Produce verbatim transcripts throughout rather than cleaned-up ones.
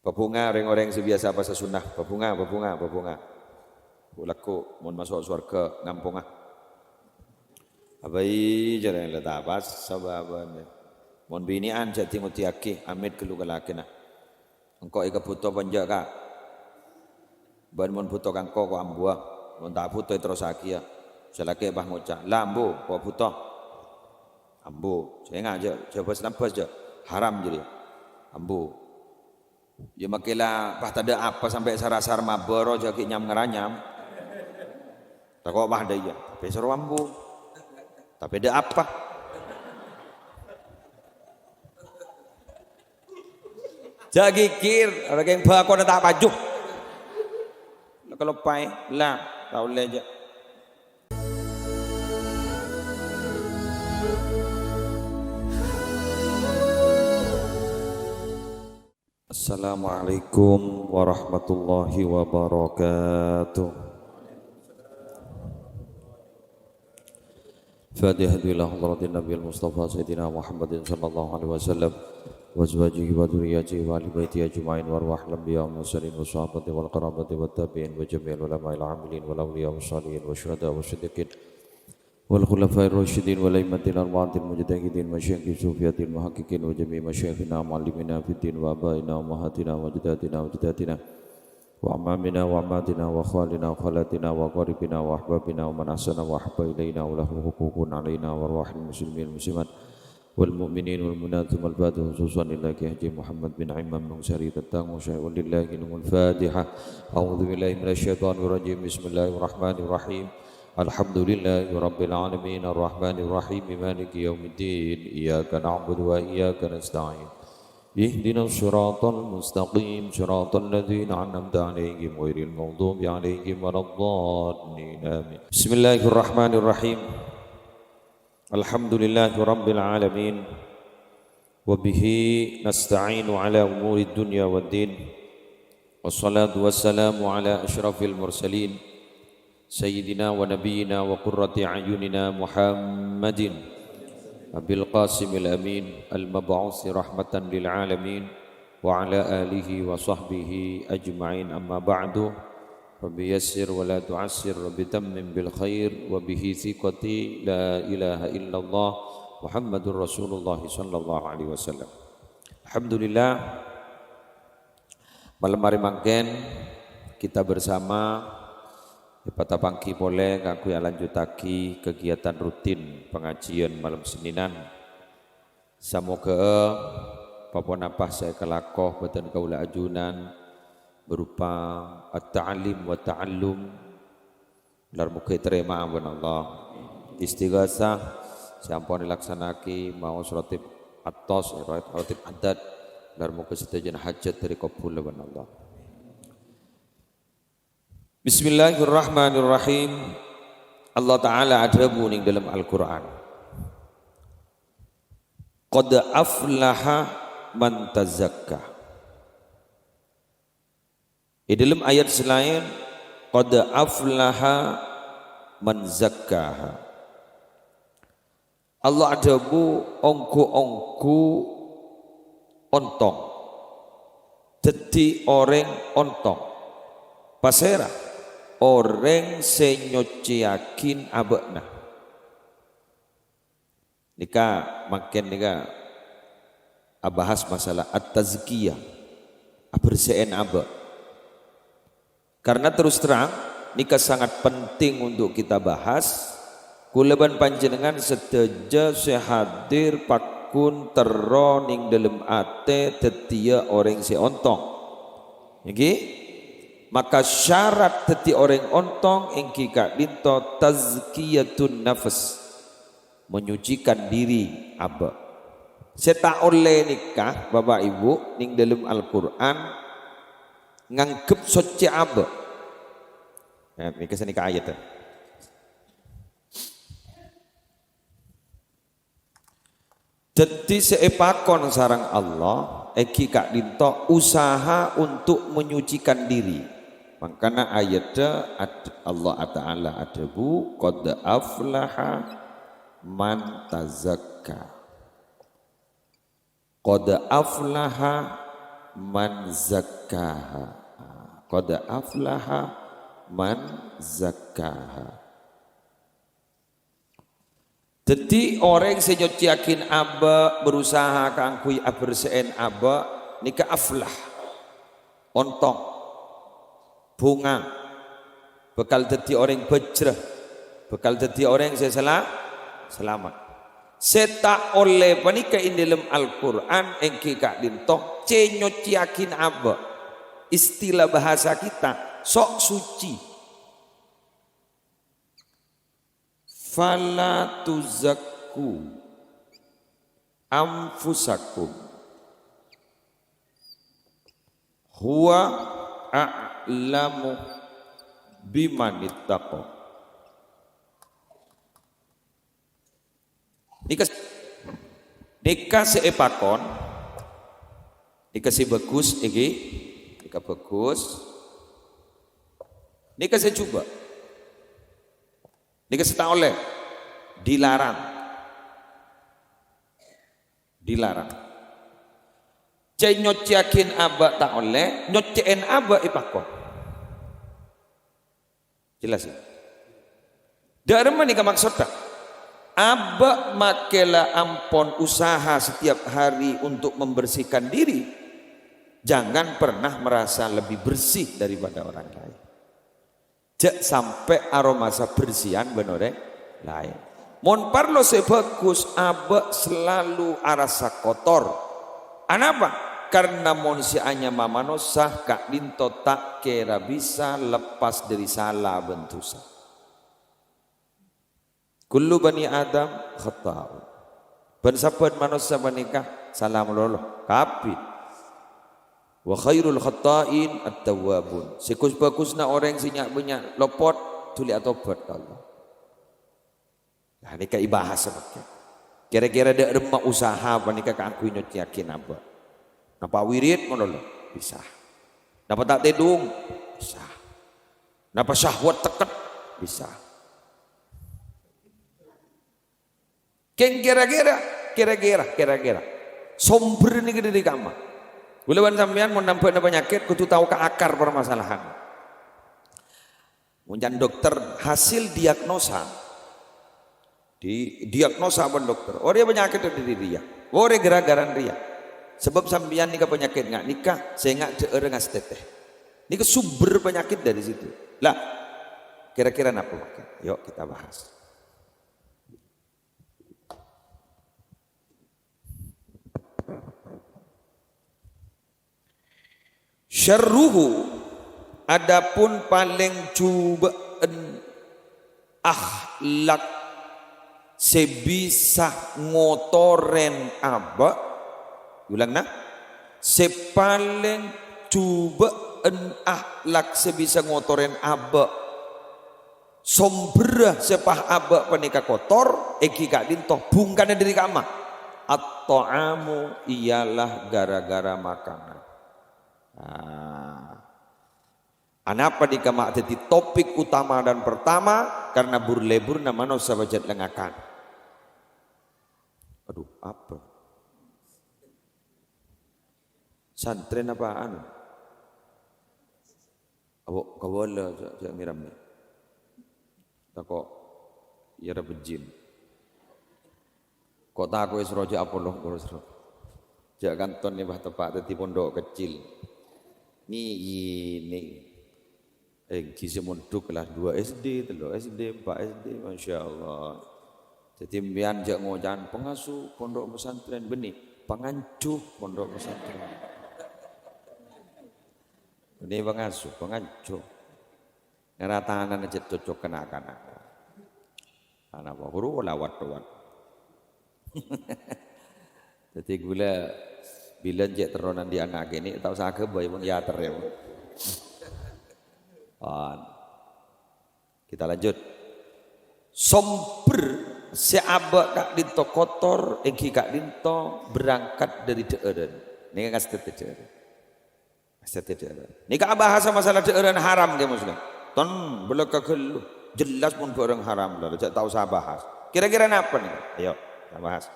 Pabhunga rèng-orèng sè biyasa pasa sunnah. Pabhunga, pabhunga, pabhunga. Bu' lagghu', mon maso' sowarghâ ngamponga. Abai jârèya la ta' pas sabâbân. Mon binè'an jhâ' di-ngodiyaghi, amit ghâllu ka lakèna. Engko' èkabhuto apa enjâ', Ka'? Bâ'na mon bhuto ka engko', ko' ambuwâ. Mon ta' bhuto, èterrossaghiyâ. Sè lakè' pas ngoca', "La, ambu, ko' bhuto." Ambu. Sènga' jâ', jâ' bâs-lambâs jâ'. Haram jârèya. Ambu. Yâ, makkè la pas tadâ' apa sampè' sar-asar mabâ ro jâ' ghi' nyam-ngaranyam. Tako' pas dâ' iyâ, tapè soro ambu. Tapè dâ' apa? Jâ' ghighir, orèng bhâkona ta' paju. La kaloppaè, la, ta' ollè jâ'. Assalamualaikum warahmatullahi wabarakatuh. Fatihah ila hadratin Nabil Mustafa Sayyidina Muhammadin sallallahu alaihi wasallam, wa azwajihi wa dzurriyyatihi wa ahli baitihi ajma'in, wa arwahil anbiya wal mursalin wa sahabati wal qarabati wat tabi'in wa jami'il ulama'il amilin wal awliya was salihin wa syuhada was siddiqin wal khulafair rasyidin wal a'immatil arba'atil mujtahidin, masyayikhi sufiyatil muhaqqiqin wa jami'i masyayikhina wa muallimina fid din wa abaina wa ummahatina wa ajdadina wa jaddatina wa ammamina wa ammatina wa khalina wa khalatina wa qaribina wa ahbabina wa man ahsana wa ahabba ilaina wa lahu huququn alaina wa arwahil muslimin muslimat wal mu'minin wal mu'minat, tsummal Fatihah, khususan ila Kiai Haji Muhammad bin Imam Nungsari, tatango syai'un lillahi nungul Fatihah. A'udzu billahi minasy syaithanir rajim. Bismillahirrahmanirrahim. Alhamdulillahi rabbil alamin, arrahmanir rahim, maliki yaumiddin. Iyyaka na'budu wa iyyaka nasta'in. Ihdinas siratal mustaqim, siratal ladzina an'amta 'alaihim, ghairil maghdubi 'alaihim waladdallin. Amin. Bismillahirrahmanirrahim. Alhamdulillahi rabbil alamin. Wa bihi nasta'inu ala umuri dunya wad din. Wassalatu wassalamu ala asyrafil mursalin, sayyidina wa nabiyyina wa qurrati a'yunina Muhammadin abil qasimil amin, al mab'usi rahmatan lil alamin, wa ala alihi wa sahbihi ajma'in, amma ba'du. Rabbi yassir wa la tu'assir, Rabbi tammim bil khair, wa bihi thiqati, la ilaha illallah Muhammadur Rasulullah sallallahu alaihi wasallam. Alhamdulillah, malem arè mangkèn kita bersama èpatapangghi polè kaangghuy alanjhuttaghi kegiatan rutin pangajiân malem Sennènan. Samoghâ'â pa-ponapa sè èkalako bhâdhân kaulâ ajunan berupa at-ta'lim wa ta'allum, lar moghâ ètarèma'a bân Allah. Istighasah sè ampon èlaksana'aghi maos ratib atos, ratib adat, lar moghâ sadhâjâna hajat èkabhullâ bân Allah. Bismillahirrahmanirrahim. Allah Ta'ala adhâbu neng dâlem Al-Qur'an, "Qad aflaha man tazakka." È dâlem ayat sè laèn, "Qad aflaha man zakkaha." Allah adhâbu, "Ongghu-ongghu ontong." Dhâddhi orèng ontong. Pasèra? Orèng sè nyoccèyaghi abâ'na. Nèka, mangkèn nèka abahas masalah at-tazkiyah, abersè'èn abâ'. Karena terus terang, nèka sangat penting untuk kita bahas. Kaulâ bân panjhennengngan sadhâjâ sè hadir pagghun terro neng dâlem atè dhâddhiyâ orèng sè ontong. Èngghi? Maka syarat dhâddhi orèng ontong èngghi ka'dinto tazkiyatun nafs. Menyucikan diri abâ'. Sè ta' ollè nèka, Bapa' Ibu, neng dâlem Al-Qur'an nganggep soccè abâ'. Nah, nèka sanèka ayatta. Dhâddhi sè èpakon sareng Allah, èngghi ka'dinto usaha untuk menyucikan diri. Mangkana ayatta ad-, Allah Ta'ala adhâbu, "Qad aflaha man tazakka." "Qad aflaha man zakkaha. Qad aflaha man zakkaha. Dhâddhi, orèng sè nyoccèyaghin abâ', berusaha kaangghuy abersè'è abâ', nèka aflah, ontong, bhunga, bhâkal dhâddhi orèng bhâjrâ, bhâkal dhâddhi orèng sè sala-, salamet. Sè ta' ollè panèka è dhâlem Al-Qur'an èngghi ka'dinto, cè' nyoccèyaghin abâ'. Istilah bahasa kita, sok suci. "Fala tuzakku anfusakum, huwa a'lamu bimanittaqa." Nèka, nèka sè èpakon, nèka sè bhâghus, èngghi, nèka bhâghus. Nèka sè jhubâ'. Nèka sè ta' ollè, dilarang. Dilarang. Cè' nyoccèyaghin abâ' ta' ollè, nyoccè'è abâ' èpakon. Jelas, ya? Dâ' remma nèka maksodda? Abâ' makè la ampon usaha setiap hari untuk membersihkan diri, jangan pernah merasa lebih bersih daripada orang lain. Jhâ' sampè' aromasa bersèyan bân orèng laèn. Mon parlo sè bhâghus, abâ' selalu arassa kotor. Anapa? Karna mon sè anyama manossa ka'dinto ta' kèra bisa lepas dhâri sala bân dhusa. "Kullu bani Adam khatta'un." Bân sabbhân manossa panèka sala malolo, kabbhi. "Wa khairul khatta'in at-tawwabun." Sè ghus-bhâghusna orèng sè nya'-, bânnya' lopot, dhuli atobhât ka Allah. Nah, nèka èbahas sampèyan. Kèra-kèra dâ' remma usaha panèka kaangghuy nyoccèyaghin abâ'. Napa wirid malolo? Bisa. Napa ta' tèdung? Bisa. Napa syahwat tekket? Bisa. Kèng kèra-kèra, kèra-kèra, kèra-kèra. Sombher nèka dhâri kamma. Kaulâ bân sampèyan mon nambhâna panyakèt kodhu tao ka akar permasalahan. Mon can dokter, hasil diagnosa, di, diagnosa bân dokter, "Oh, rèya panyakèt dhâri rèya. Oh, rèya ghârâ-ghârâna rèya." Sabâb sampèyan nèka panyakèt nga' nèka, sènga' dhâ'ârâ ngastètè. Nèka sumber panyakèt dhâri situ. Lah, kèra-kèra napa makè? Yok, kita bahas. Syarruhu, adapun palèng jhubâ'ân akhlak sè bisa ngotorè abâ', ulang, nah, sè palèng jhubâ'ân akhlak sè bisa ngotorè abâ'. Somberra sè pas abâ' panèka kotor, èngghi ka'dinto bhungkana dhâri kamma. At-ta'amu, iyalah gara-gara makanan. Nah. Anapa nèka ma' dhâddhi topik utama dan pertama? Karena bur-lebburna manossa pajhât la ngakan. Aduh, apa? Santrè napa anu? Awo, kabâlâ, jhâ', jhâ' ngèrèm. Tako', iyâ ra bejjin. Ko' tako' èsoro jhâ' apolong, ko' èsoro. Jhâ' kanton nèka teppa' dhâddhi pondok kecil. Ni, ini. Èngghi sè mondhuk kelas dua S D, tello S D, empat S D, Masya Allah. Dhâddhi, sampèyan jhâ' ngoca'an pengasuh pondok pesantren, bânnè, panganjhu pondok pesantren. Bânnè panganjhu, panganjhu. Ngara tanana cè' cocok kana'-kana'. Ana' apa? Buru lawat-lawat. Dhâddhi, ghulâ bilân cè' terronan dhi' ana' kènè', ta' osa aghâbây, mon èyaterrè, mon. Pon. Kita lanjut. Somber sè abâ' ka'dinto kotor, èngghi ka'dinto berangkat dhâri dhâ'ârân. Nèka ngastètè dhâ'ârân. Ngastètè dhâ'ârân. Nèka abahasa masalah dhâ'ârân haram, ghi, Muslim. Ten, bâlâkka ghâllu. Jelas pon bhârâng haram, la, jhâ' ta' osa bahas. Kira-kira napa nèka? Ayo, kita bahas.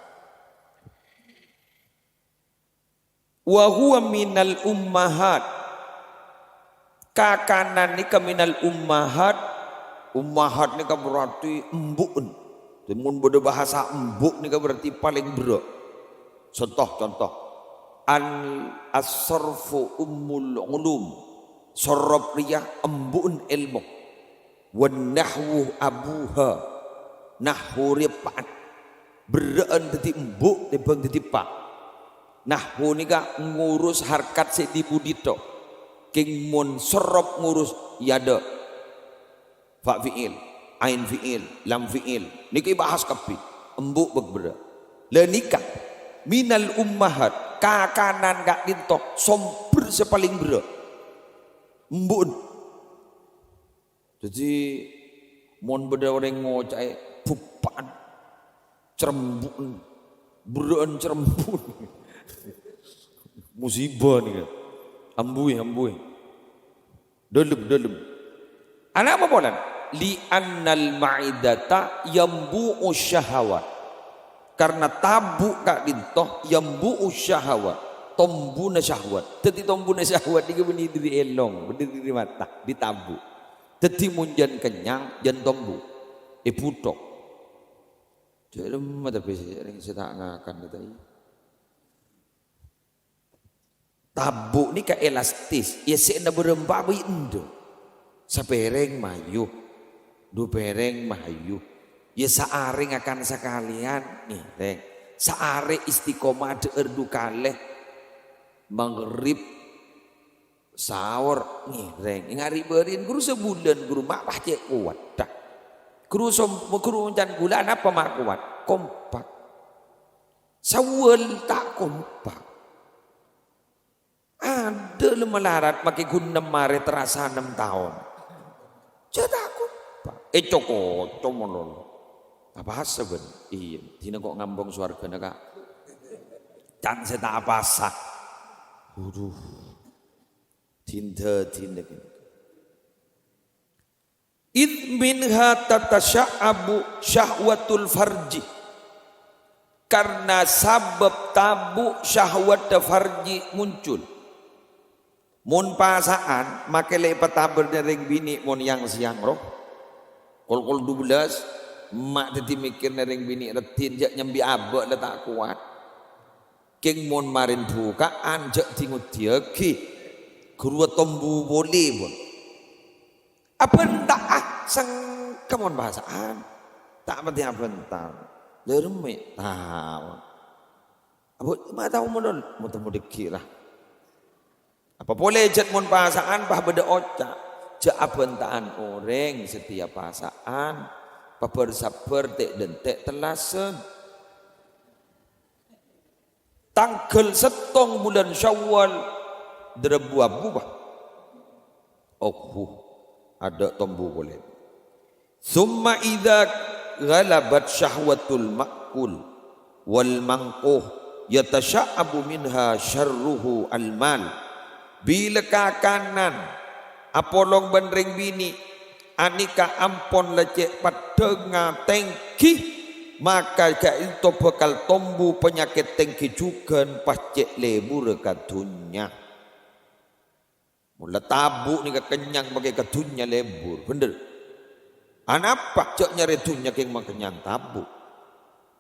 Wa huwa minal ummahat. Kakanan nèka minal ummahat. Ummahat nèka berarti embu'en. Dhâddhi mon bâdâ bahasa embu' nèka berarti palèng berrâ'. Conto, conto. Al-, as-sarfu ummul ulum. Sorof rèya embu'en èlmo. "Wan nahwu abuha." Nahwu rèya eppa'en. Berrâ'en dhâddhi embu' tèmbhâng dhâddhi eppa'. Nahwu nèka ngurus harkat sè dhi-budhi tok. Kèng mon sorof ngurus yadâ'. Fa fi'il, ain fi'il, lam fi'il. Nèka èbahas kabbhi. Embu' bâk berrâ'. La nèka minal ummahat, kakanan ka'dinto sombher sè palèng berrâ'. Embu'en. Dhâddhi, mon bâdâ orèng ngoca'è buppa'en, cerembu'en, berrâ'en cerembu'en. Musibah nèka. Ambuy, ambuy. Dâlem, dâlem. Anapa polana? "Li annal ma'idata yambu'u syahawat." Karna tabu' ka'dinto yambu'u syahawat. Tombuna syahwat. Dhâddhi tombuna syahwat nèka bânnè dhâri èlong, bânnè dhâri mata, dhâri tabu'. Dhâddhi mon jân kennyang, jân tombu. Èbhuthok. Jhâ' remma tapè sè rèng sè ta' ngakan kata iyâ. Tabu' nèka elastis, iyâ sè ènna' bârâmpa bâi endâ'. Sapèrèng mayu, du pèrèng mayu. Iyâ saarè ngakan sakalèyan, ngèrèng. Saarè istiqomah adhâ'âr du kalè. Maghrib, Saor ngèrèng, ènga' ri'-bâri'en ghuru sabulân, ghuru ma' pas cè' kowat, ta'. Ghuru som-, ghuru can ghulâ napa ma' kowat? Kompak. Sawwal ta' kompak. Adâ' la malarat makè ghun nem arè terasa nem taon. Jhâ' ta' kompak. Èco-koco malolo. Apasa bân? Iyâ, dinah kok ngambong sowarghâna, Ka'. Can sè ta' apasa. Waduh. Din-dâdin lagi. "Id minha tatasya'abu syahwatul farji." Karna sabâb tabu' syahwat farji muncul. Mon pasa'an, makè la èpatabâr nèrèng binè' mon yang-sèyang, ro. Kol-kol dubellâs, emma' dhâddhi mèkkèr nèrèng binè' raddhin, jhâ' nyambi abâ' la ta' kowat. Kèng mon marèn buka'an jhâ' di-ngodiyâghi, ghâruwa tombu polè, pon. Abhânta'a sengka mon pasa'an. Ta' patè abhânta. Lèremmè' tao. Abu, ma' tao mon, mon tombu dhâggi' la. Apa polè jhât mon pasa'an pas bâdâ oca', jhâ' abhânta'an orèng satèya pasa'an, pabhâr-sabbhâr tè'-dântè' tellasân. Tangghâl sèttong bulân Syawal, dârâ bu-abu, pa. Ohu, adâ' tombu polè. "Tsumma idza ghalabat syahwatul ma'kul wal mangkuh, yatasya'abu minha syarruhu al-mal." Bilâ kakanan apolong bân rèng binè', anèka ampon la cè' peddhângnga tèngghi, maka ka'dinto bhâkal tombu panyakèt tèngghi jhughân pas cè' lèbur ka dhunnya. Mon la tabu' nèka kennyang makè ka dhunnya lèbur, bhender. Anapa jhâ' nyarè dhunnya kèng makennyang tabu'?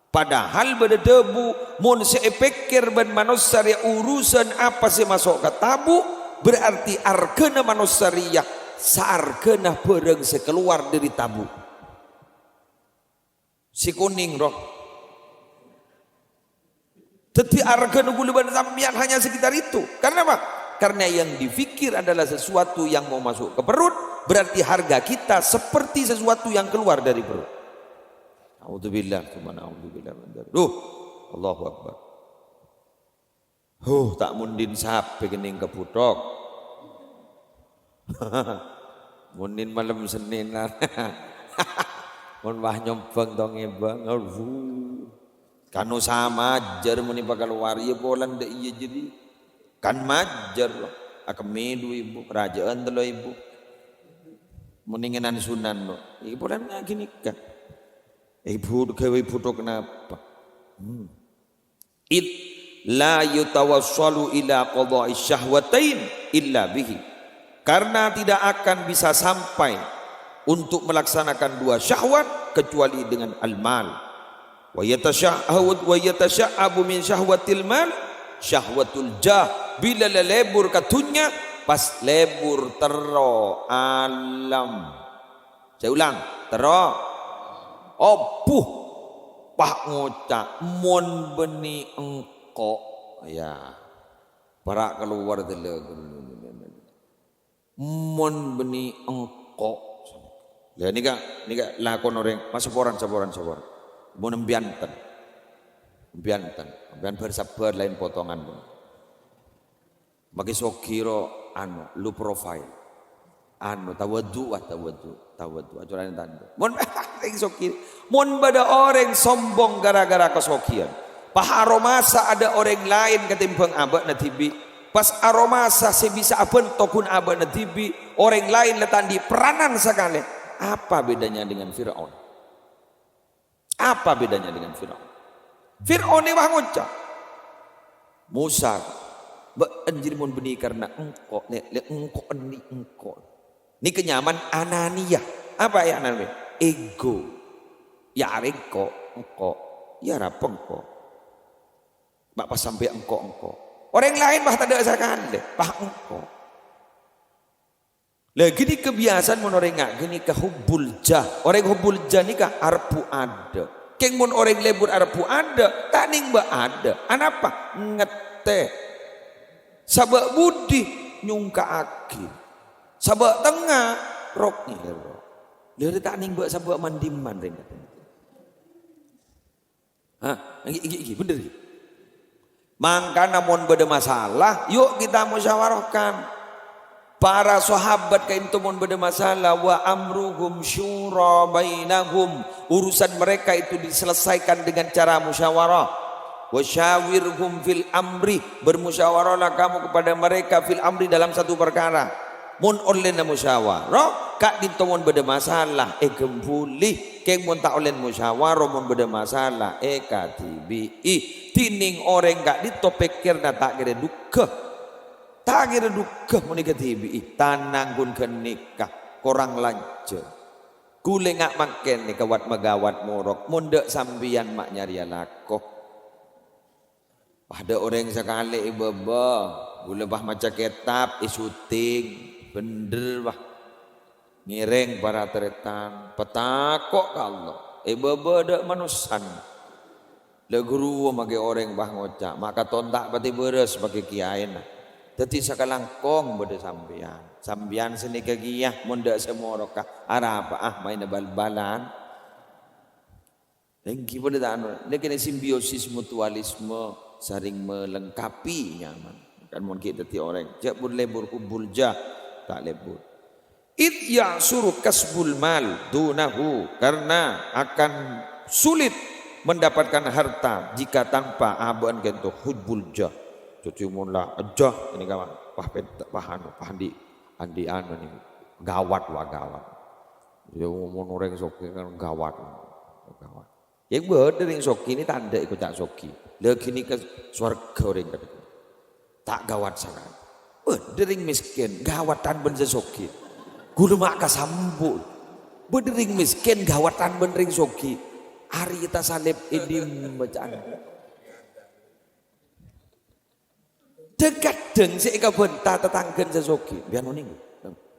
Padahal bâdâ dhâbu, mon sè èpèkkèr bân manossa rèya urusan apa sè maso' ka tabu', berarti arghâna manossa rèya saarghâna bhârâng sè kalowar dâri tabu'. Sè konèng, roh. Dhâddhi arghâna ghulâ bân sampèyan hanya sekitar itu. Karena apa? Karena yang dipikir adalah sesuatu yang mau masuk ke perut, berarti harga kita seperti sesuatu yang keluar dari perut. Naudzubillah, tsumma naudzubillah min dzalik. Duh, Allahu Akbar. Huh, ta' mondhin sapè kennèng ka bhuthok. Mondhin malem Sennènan. Mon wah nyombhâng tong èbâng, aduh. Kan osa majâr mon èpakalowar, iyâ polana dâ' iyâ jârèya. Kan majâr, akemmè du èbu, rajâ'ân tello èbu. Mon èngènan sunan, no. Iyâ polana ghânèka. Èbu, ghâbây bhuthok napa? Hmm. Id La yutawassalu ila qada'i syahwatain illa bihi. Karena tidak akan bisa sampai untuk melaksanakan dua syahwat kecuali dengan al-mal. Wa yatasya-, wa yatasya'abu min syahwatil mal syahwatul jah. Bilâ la lebur ka dhunnya, pas lebur terro alam. Saya ulang, terro. Obuh. Pas ngoca', "Mon bânnè engko'." Ya. Para' kalowar dâlâ. "Mon bânnè engko'." Lah, nèka, nèka lakon orèng, mas, saporan, saporan, saporan. Mon empiyan ten. Empiyan ten. Empiyan bhâr-sabbhâr laèn potongan, pon. Makè soghi ro, anu, low profile. Anu, tawadhu, wah, tawadhu, tawadhu. Acorana tanto. Mon orèng soghi, mon bâdâ orèng sombong gara-gara kasoghiyân. Pas aromasa adâ' orèng laèn katèmbhâng abâ'na dhibi'. Pas aromasa sè bisa abhânto ghun abâ'na dhibi', orèng laèn la ta' andi' peranan sakalè. Apa bedanya dengan Firaun? Apa bedanya dengan Firaun? Firaun nèka wah ngoca', "Musa, bâ'en jârèya mon bânnè karna engko', lè, lè engko' andi' engko'." Nèka nyamana anania. Apa ya anania? Ego. Ya arè engko', engko'. Ya arapa engko'. Bâ' pas sampè' engko', engko'. Orèng laèn wah tadâ' sakalè, wah engko'. Lah, ghânèka biyasana mon orèng nga-, ghânèka hubbul jah. Orèng hubbul jah nèka arebbhu adâ'. Kèng mon orèng lebur arebbhu adâ', ta' nèng bâ' adâ'. Anapa? Ngettè. Sabâ' budi nyongka'aghi. Sabâ' tengnga rok ngèrok. Lha, ta' nèng bâ' sabâ' man-dimman rèng kadhâng. Hah? Èngghi, èngghi, èngghi, bhender, èngghi. Mangkana mon bâdâ masalah, yuk kita musyawarahkan. Para sahabat ka'dinto mon bâdâ masalah, "Wa amruhum syura bainahum." Urusan mereka itu diselesaikan dengan cara musyawarah. "Wa syawirhum fil amri." Bermusyawarahlah kamu kepada mereka fil amri dalam satu perkara. Mon ollèna musyawarah, ka'dinto mon bâdâ masalah, èghembhuli. Kèng mon ta' ollèna musyawarah, mon bâdâ masalah, èkadhibi'i. Dhinèng orèng ka'dinto pèkkèrra ta' kèra dhugghâ. Ta' kèra dhugghâ mon èkadhibi'i. Tanang ghun ghânèka, korang lanjhâng. Ghulâ nga' mangkèn nèka wat-maghâwât morok, mon dâ' sampèyan ma' nyarèya lako. Pas dâ' orèng sakalè èbâbâ, ghulâ pas maca kètab, èsuting, bhender, wah. Ngèrèng para tarètan, patako' ka Allah, èbâbâ dâ' manossana. La ghuru makè orèng pas ngoca', "Ma' katon ta' patè bârâs makè kèyaèna." Dhâddhi sakalangkong bâdâ sampèyan. Sampèyan sanèka kèya, mon dâ' sè moroka, arapa'a maènna bal-balan? Èngghi padâ ta' anu, nèka kènè simbiosis mutualisme, saling melengkapi, nyaman. Kan mon ghi' dhâddhi orèng, jhâ' bur-lebur hubbul jah, ta' lebur. "Id ya'suru kasbul mal dunahu," karena akan sulit mendapatkan harta jika tanpa abâ'na ka'dinto hubbul jah. Dhâddhi mon la jah, ini kawan, wah, penta-, wah, anu, wah, andi', andi' anu ni, gawat, wah, gawat. Ya, mon orèng soghi kan gawat, gawat. Kèng bâdâ rèng soghi nè tandhâ èkoca' soghi. La ghânèka sowarghâ orèng kadhâ'. Ta' gawat sakalè. Bâdâ rèng mèskèn, gawatan bân sè soghi. Ghulâ ma' kasambu'. Bâdâ rèng mèskèn, gawatan bân rèng soghi. Arèya tasalèp è dimma ca'na. Dhâng-kadhâng sè èkabânta tatangghâna sè soghi. Biyân onèng,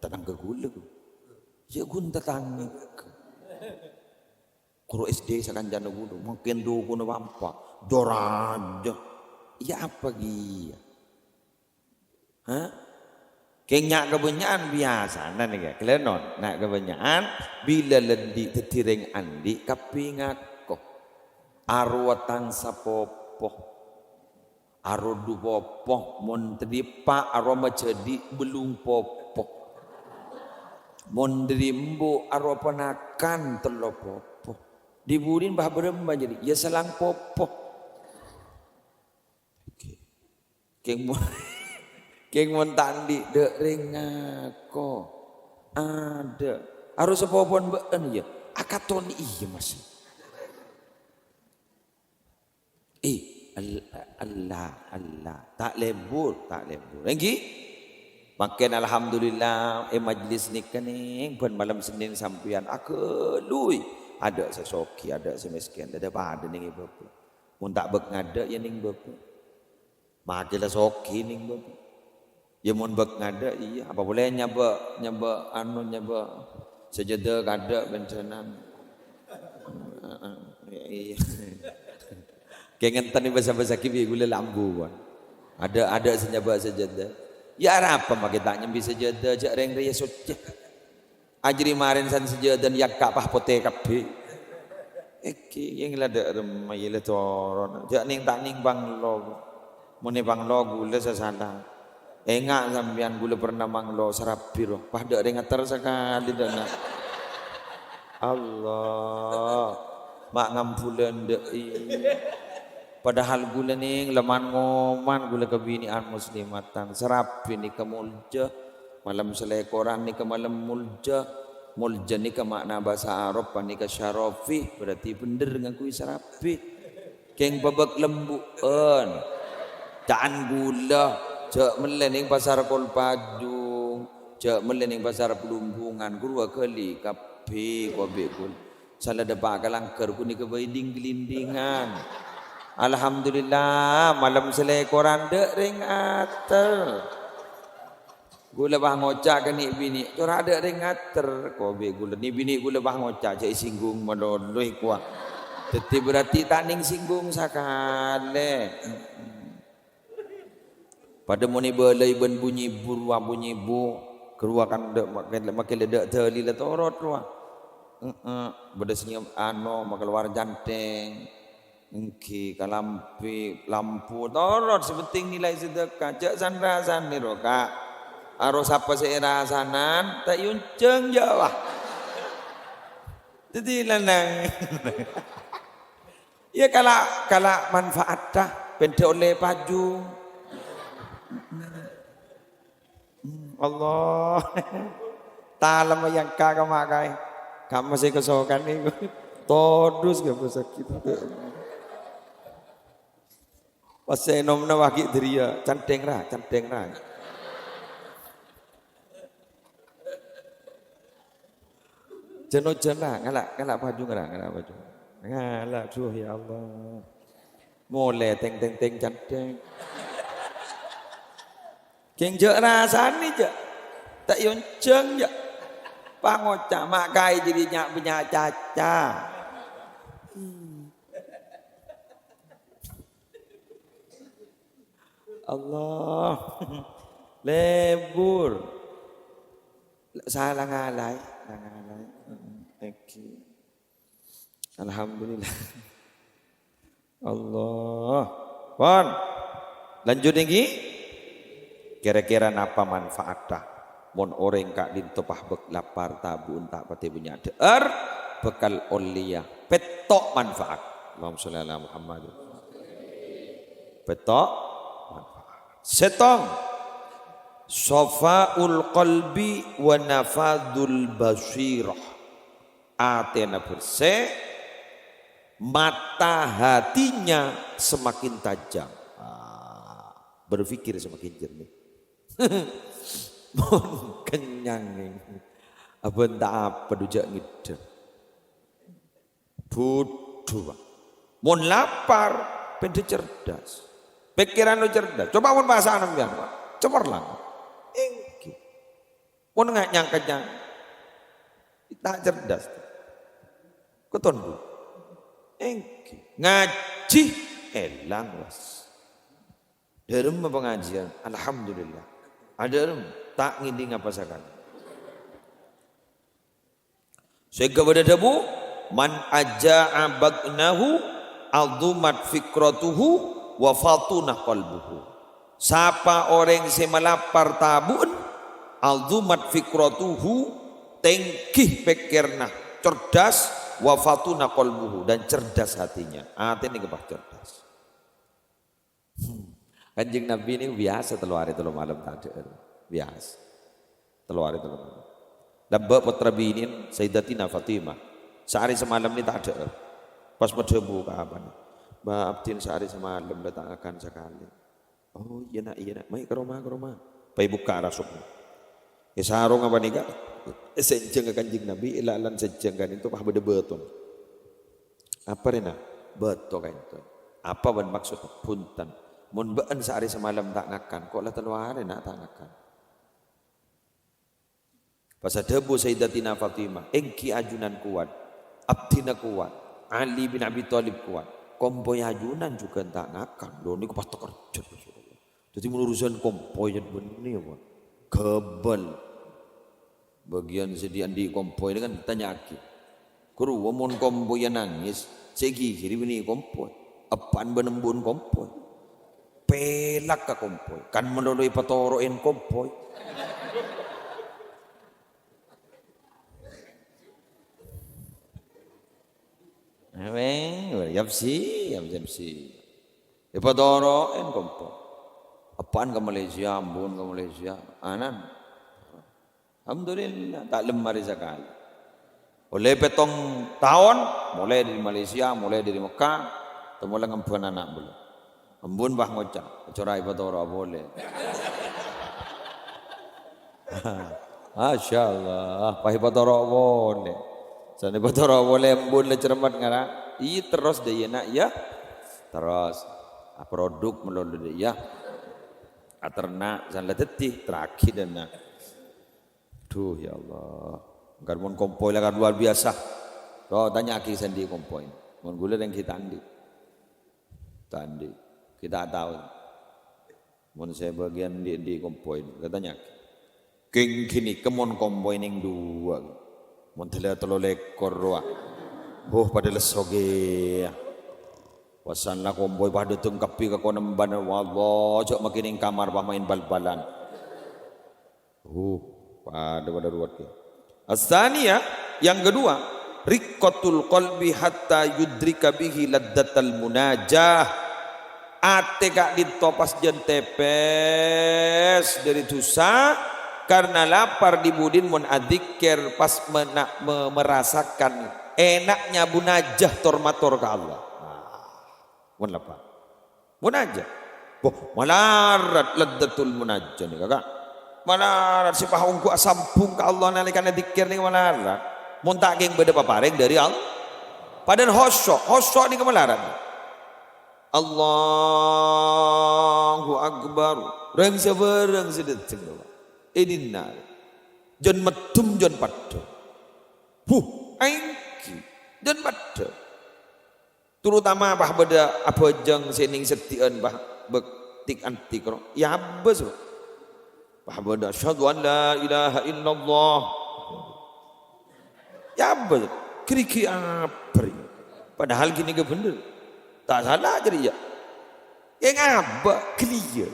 tatangghâ ghulâ, ghu. Ya, ghun tatangghâ. Ghuru S D sakancana ghulâ, mangkèn dhukuna pampa, jâ rajâ. Iyâ apa kèya? Hah? Kèng nya' kabânnya'an biyasana nèka, ghellâ' non. Nya' kabânnya'an, bilâ la andi' dhâddhi rèng andi' kabbhi ngako. Arowa tang sapopo. Arowa du popo, mon tadhipa' arowa majhâdhi' bâllung popo. Mon dhâri embu' arowa ponakan tello popo. Dhi-budhina bâ' bârâmma jârèya? Iyâ, salang popo. Oke. Kèng mon, kèng mon ta' andi' dâ' rèng ngako. Adâ'. Arowa sapopowan bâ'ân, iyâ. Akaton iyâ, Mas. Eh, El-, ella, ella. Ta' lebur, ta' lebur. Èngghi? Mangkèn alhamdulillah, è majlis nèka nèng bân malem Sennèn sampèyan aghâlui. Adâ' sè soghi, adâ' sè mèskèn, dhâddhi padâ nèng è bâbâ. Mon ta' bâk ngadâ', ya nèng bâbâ. Makè la soghi nèng bâbâ. Ya mon bâk ngadâ', iyâ. Apa polè nyabâ', nyabâ', anu, nyabâ' sajâdâ kadâ' bhândhânan. Iyâ. Kè ngènten bâsa-bâsa ghi' bi' ghulâ la ambu, pon. Adâ', adâ' sè nyabâ' sajâdâ. Ya arapa makè ta' nyambi sajâdâ, jhâ' rèng rèya soccè. Ajâri marèn san sajâdâna yâkka' pas potè kabbhi. Èngghi, yèng la dâ' remma, yè la toron. Jhâ' nèng ta' nèng bânglo. Mon è bânglo ghulâ sè sala. Enga' sampèyan ghulâ pernah manglo sarabi, ro. Pas dâ' rèng ngater sakalè dâ' na. Allah. Ma' ngambulân dâ' iyâ. Padahal ghulâ nèng lèman ngoman ghulâ kabinè'an muslimatan. Sarabi nèka molja. Malem salèkoran nèka malem molja. Molja nèka ma'na bhâsa Arab panèka syarafi, berarti bhender ngangghuy sarabi. Kèng bâbâk lembu'ân. Ca'an ghulâ, jhâ' mellè nèng pasar Kolpajung, jhâ' mellè nèng pasar Plumbungan, ghuru aghâli kabbhi kobi' ghulâ. Sala dâpa' ka langghâr ghunèka bhâi ding-ghlindhingan. Alhamdulillah, malem salèkoran dâ' rèng ater. Ghulâ pas ngoca' ka nè'-binè', "Cora' dâ' rèng ngater." Kobi' ghulâ, nè'-binè' ghulâ pas ngoca', "Jhâ' èsinggung malolo èkowa." Dhâddhi berarti ta' nèng singgung sakalè. Padâ mon èbâlâi bân bu-nyibu, rowa bu-nyibu, ghâruwa kan dâ', makè, makè la dâ' dâlilla torot rowa. Heeh, bâdâ sè nyèm-, ano, makalowar cantèng. Èngghi, kalambhi, lampu, torot, sè penting nilai sedekah. Jhâ' san-rasan nèro, Ka'. Aro sapa sè èrasanan, ta' èonjhâng, jhâ', wah. Dhâddhi, lanang. Iyâ, kala', kala' manfaatta, pènḍâ ollè pajung. Allah. Talem yangka ka ma' kaè. Kamma sè kasokan nèko. Todus gak sakit. Pas sè ènomna wagi' dâriyâ, "Cantèng, ra, cantèng, ra." Jân-ojân, ra, ngala', ngala' pajung, ra, ngala' pajung. Ngala', duh, ya Allah. Molè teng-teng-teng cantèng. Kèng jhâ' rasanè, jhâ'. Ta' èonjhâng, jhâ'. Pangoca' ma' kaè jârèya nya'-, nya' caca. Allah. Lebur. Sala ngalaè, la ngalaè. Heeh, èngghi. Alhamdulillah. Allah. Pon. Lanjut èngghi. Kira-kira napa manfaatta? Mon orèng ka'dinto pas bâk lapar, tabu'en ta' patè bânnya' dhâ'âr, bhâkal ollèya pètto' manfaat. Allahumma sholli ala Muhammad. Pètto' manfaat. Sèttong, shafaul qalbi wa nafadul basirah. Atèna bersè, mata hatinya semakin tajam. Ah, berpikir semakin jernih. Mon kennyang, abân ta' apa, dhu jhâ' ngèddhâ. Budhu, Pak. Mon lapar, pènḍâ cerdas. Pèkkèran lo cerdas. Coba mon bhâsana sampèyan, Pak. Cemerlang. Èngghi. Mon nga-, nyang-kennyang, ta' cerdas. Kotondhu. Èngghi. Ngajhi, èlang, Mas. Dâremma pangajiân, alhamdulillah. Adârem, ta' ngèdhing apa sakalè. Sèngghâ bâdâ dhâbu, "Man aja'a bagnahu, 'azumat fikratuhu, wa fatuna qalbuhu." Sapa orèng sè malapar tabu'en, 'azumat fikratuhu, tèngghi pèkkèrna, cerdas, wa fatuna qalbuhu, dan cerdas hatinya. Atèna kèbâ cerdas. Hmm. Kanjeng Nabi nèko biyasa tello arè tello malem ta' dhâ'âr. Biyasa. Tello arè tello malem. Lambâ' pottra binèn Sayyidatina Fatimah. Saarè samalem nè ta' dhâ'âr. Pas madhâbu ka abana, "Bâ, abdhina saarè samalem la ta' ngakan sakalè." "Oh, iyâ, Na', iyâ, Na'. Mayu ka roma, ka roma." Pas èbukka' rasoghna. È sarongnga panèka, èsènjhâng ka Kanjeng Nabi, è la'-, lan sènjhâng ka'dinto pas bâdâ bâtona. "Apa rèya, Na'?" "Bâto ka'dinto." "Apa bân maksodda?" "Bhunten. Mon bâ'na saarè samalem ta' ngakan, engko' la tello arè, Na', ta' ngakan." Pas adhâbu Sayyidatina Fatimah, "Èngghi ajunan kowat, abdhina kowat, Ali bin Abi Thalib kowat. Kompoy ajunan jhughân ta' ngakan." Lho, nèko pas takerjhât Rasulullah. Dhâddhi mon urusan kompoy jhât bânnè apa? Ghâbâl. Bâgiyân sè dhi'-andhi' kompoy nèka kan ètanya'aghi. Ghuru, mon kompoyya nangès, sè èghighiri binè kompoy. Eppa'na bân embu'na kompoy. Pèlak ka kompoy. Kan malolo èpatoro'è kompoy. Weng, yapsi, yapsi. Èpatoro'è kompoy. Eppa'na ka Malaysia, embu'na ka Malaysia. Ana'na. Alhamdulillah, ta' lem marè sakalè. Ollè pèttong taon, molaè dâri Malaysia, molaè dâri Mekkah, ta' molaè ngembhân ana' bâlâ. Embu'na pas ngoca', "Acara èpatoro'a polè." Masya Allah, pas èpatoro'a polè. San èpatoro'a polè, embu'na la cermet ngara. "Iyâ, terros dâ' iyâ, Na', yâ." Terros, aproduk malolo dâ' iyâ. Aterna', san la dhâddhi, terraghi dâ' na'. Duh, ya Allah. Engghâ mon kompoy la kan luar biasa. Lo, tanya'aghi sè andi' kompoy. Mon ghulâ rèng ghi' ta' andi'. Ta' andi'. Ghi' ta' tao. Mon sè bâgiyân andi'-andi' kompoy, la tanya'aghi. Kèng ghânèka mon kompoy nèng duwâ'. Mon dâlâ tello lèkor rowa. Huh, padâ lesso kèya. Pas san la kompoy padâ dâteng kabbhi ka konembhân, wallah, jhâ' makkè nèng kamar pas maèn bal-balan. Uh, padâ-padâ ruwet, ya. As-tsaniyah, yang kedua, riqqatul qalbi hatta yudrika bihi ladzatal munajah. Atè ka'dinto pas jân tèpès dâri dhusa, karena lapar dhi budina mon adzikir pas mena-, me-, merasakan enaknya munajah tor-mator ka Allah. Nah, mon lapar. Munajah. Boh, malarat ladzatul munajah nèka, Ka'. Malarat sè pas ongghu asambhung ka Allah nalèkana dzikir nèka malarat. Mon ta' kèng bâdâ paparèng dâri Allah. Padahal khusyu', khusyu' nèka malarat. Allahu Akbar. Rèng sabârâng sè dâteng, Ka'. È dinna'. Jân meddhem, jân paddhâ. Huh, èngghi. Jân paddhâ. Terutama pas bâdâ abhâjâng sè nèng seddi'ân pas bâk tik-antik ro. Yâ abâs ro. Pas bâdâ, "Asyhadu an la ilaha illallah." Yâ abâs. Ghârighi apa rè? Padahal ghânèka bhender. Ta' sala jârèya. Yâ ngabâ, ghâliyâ.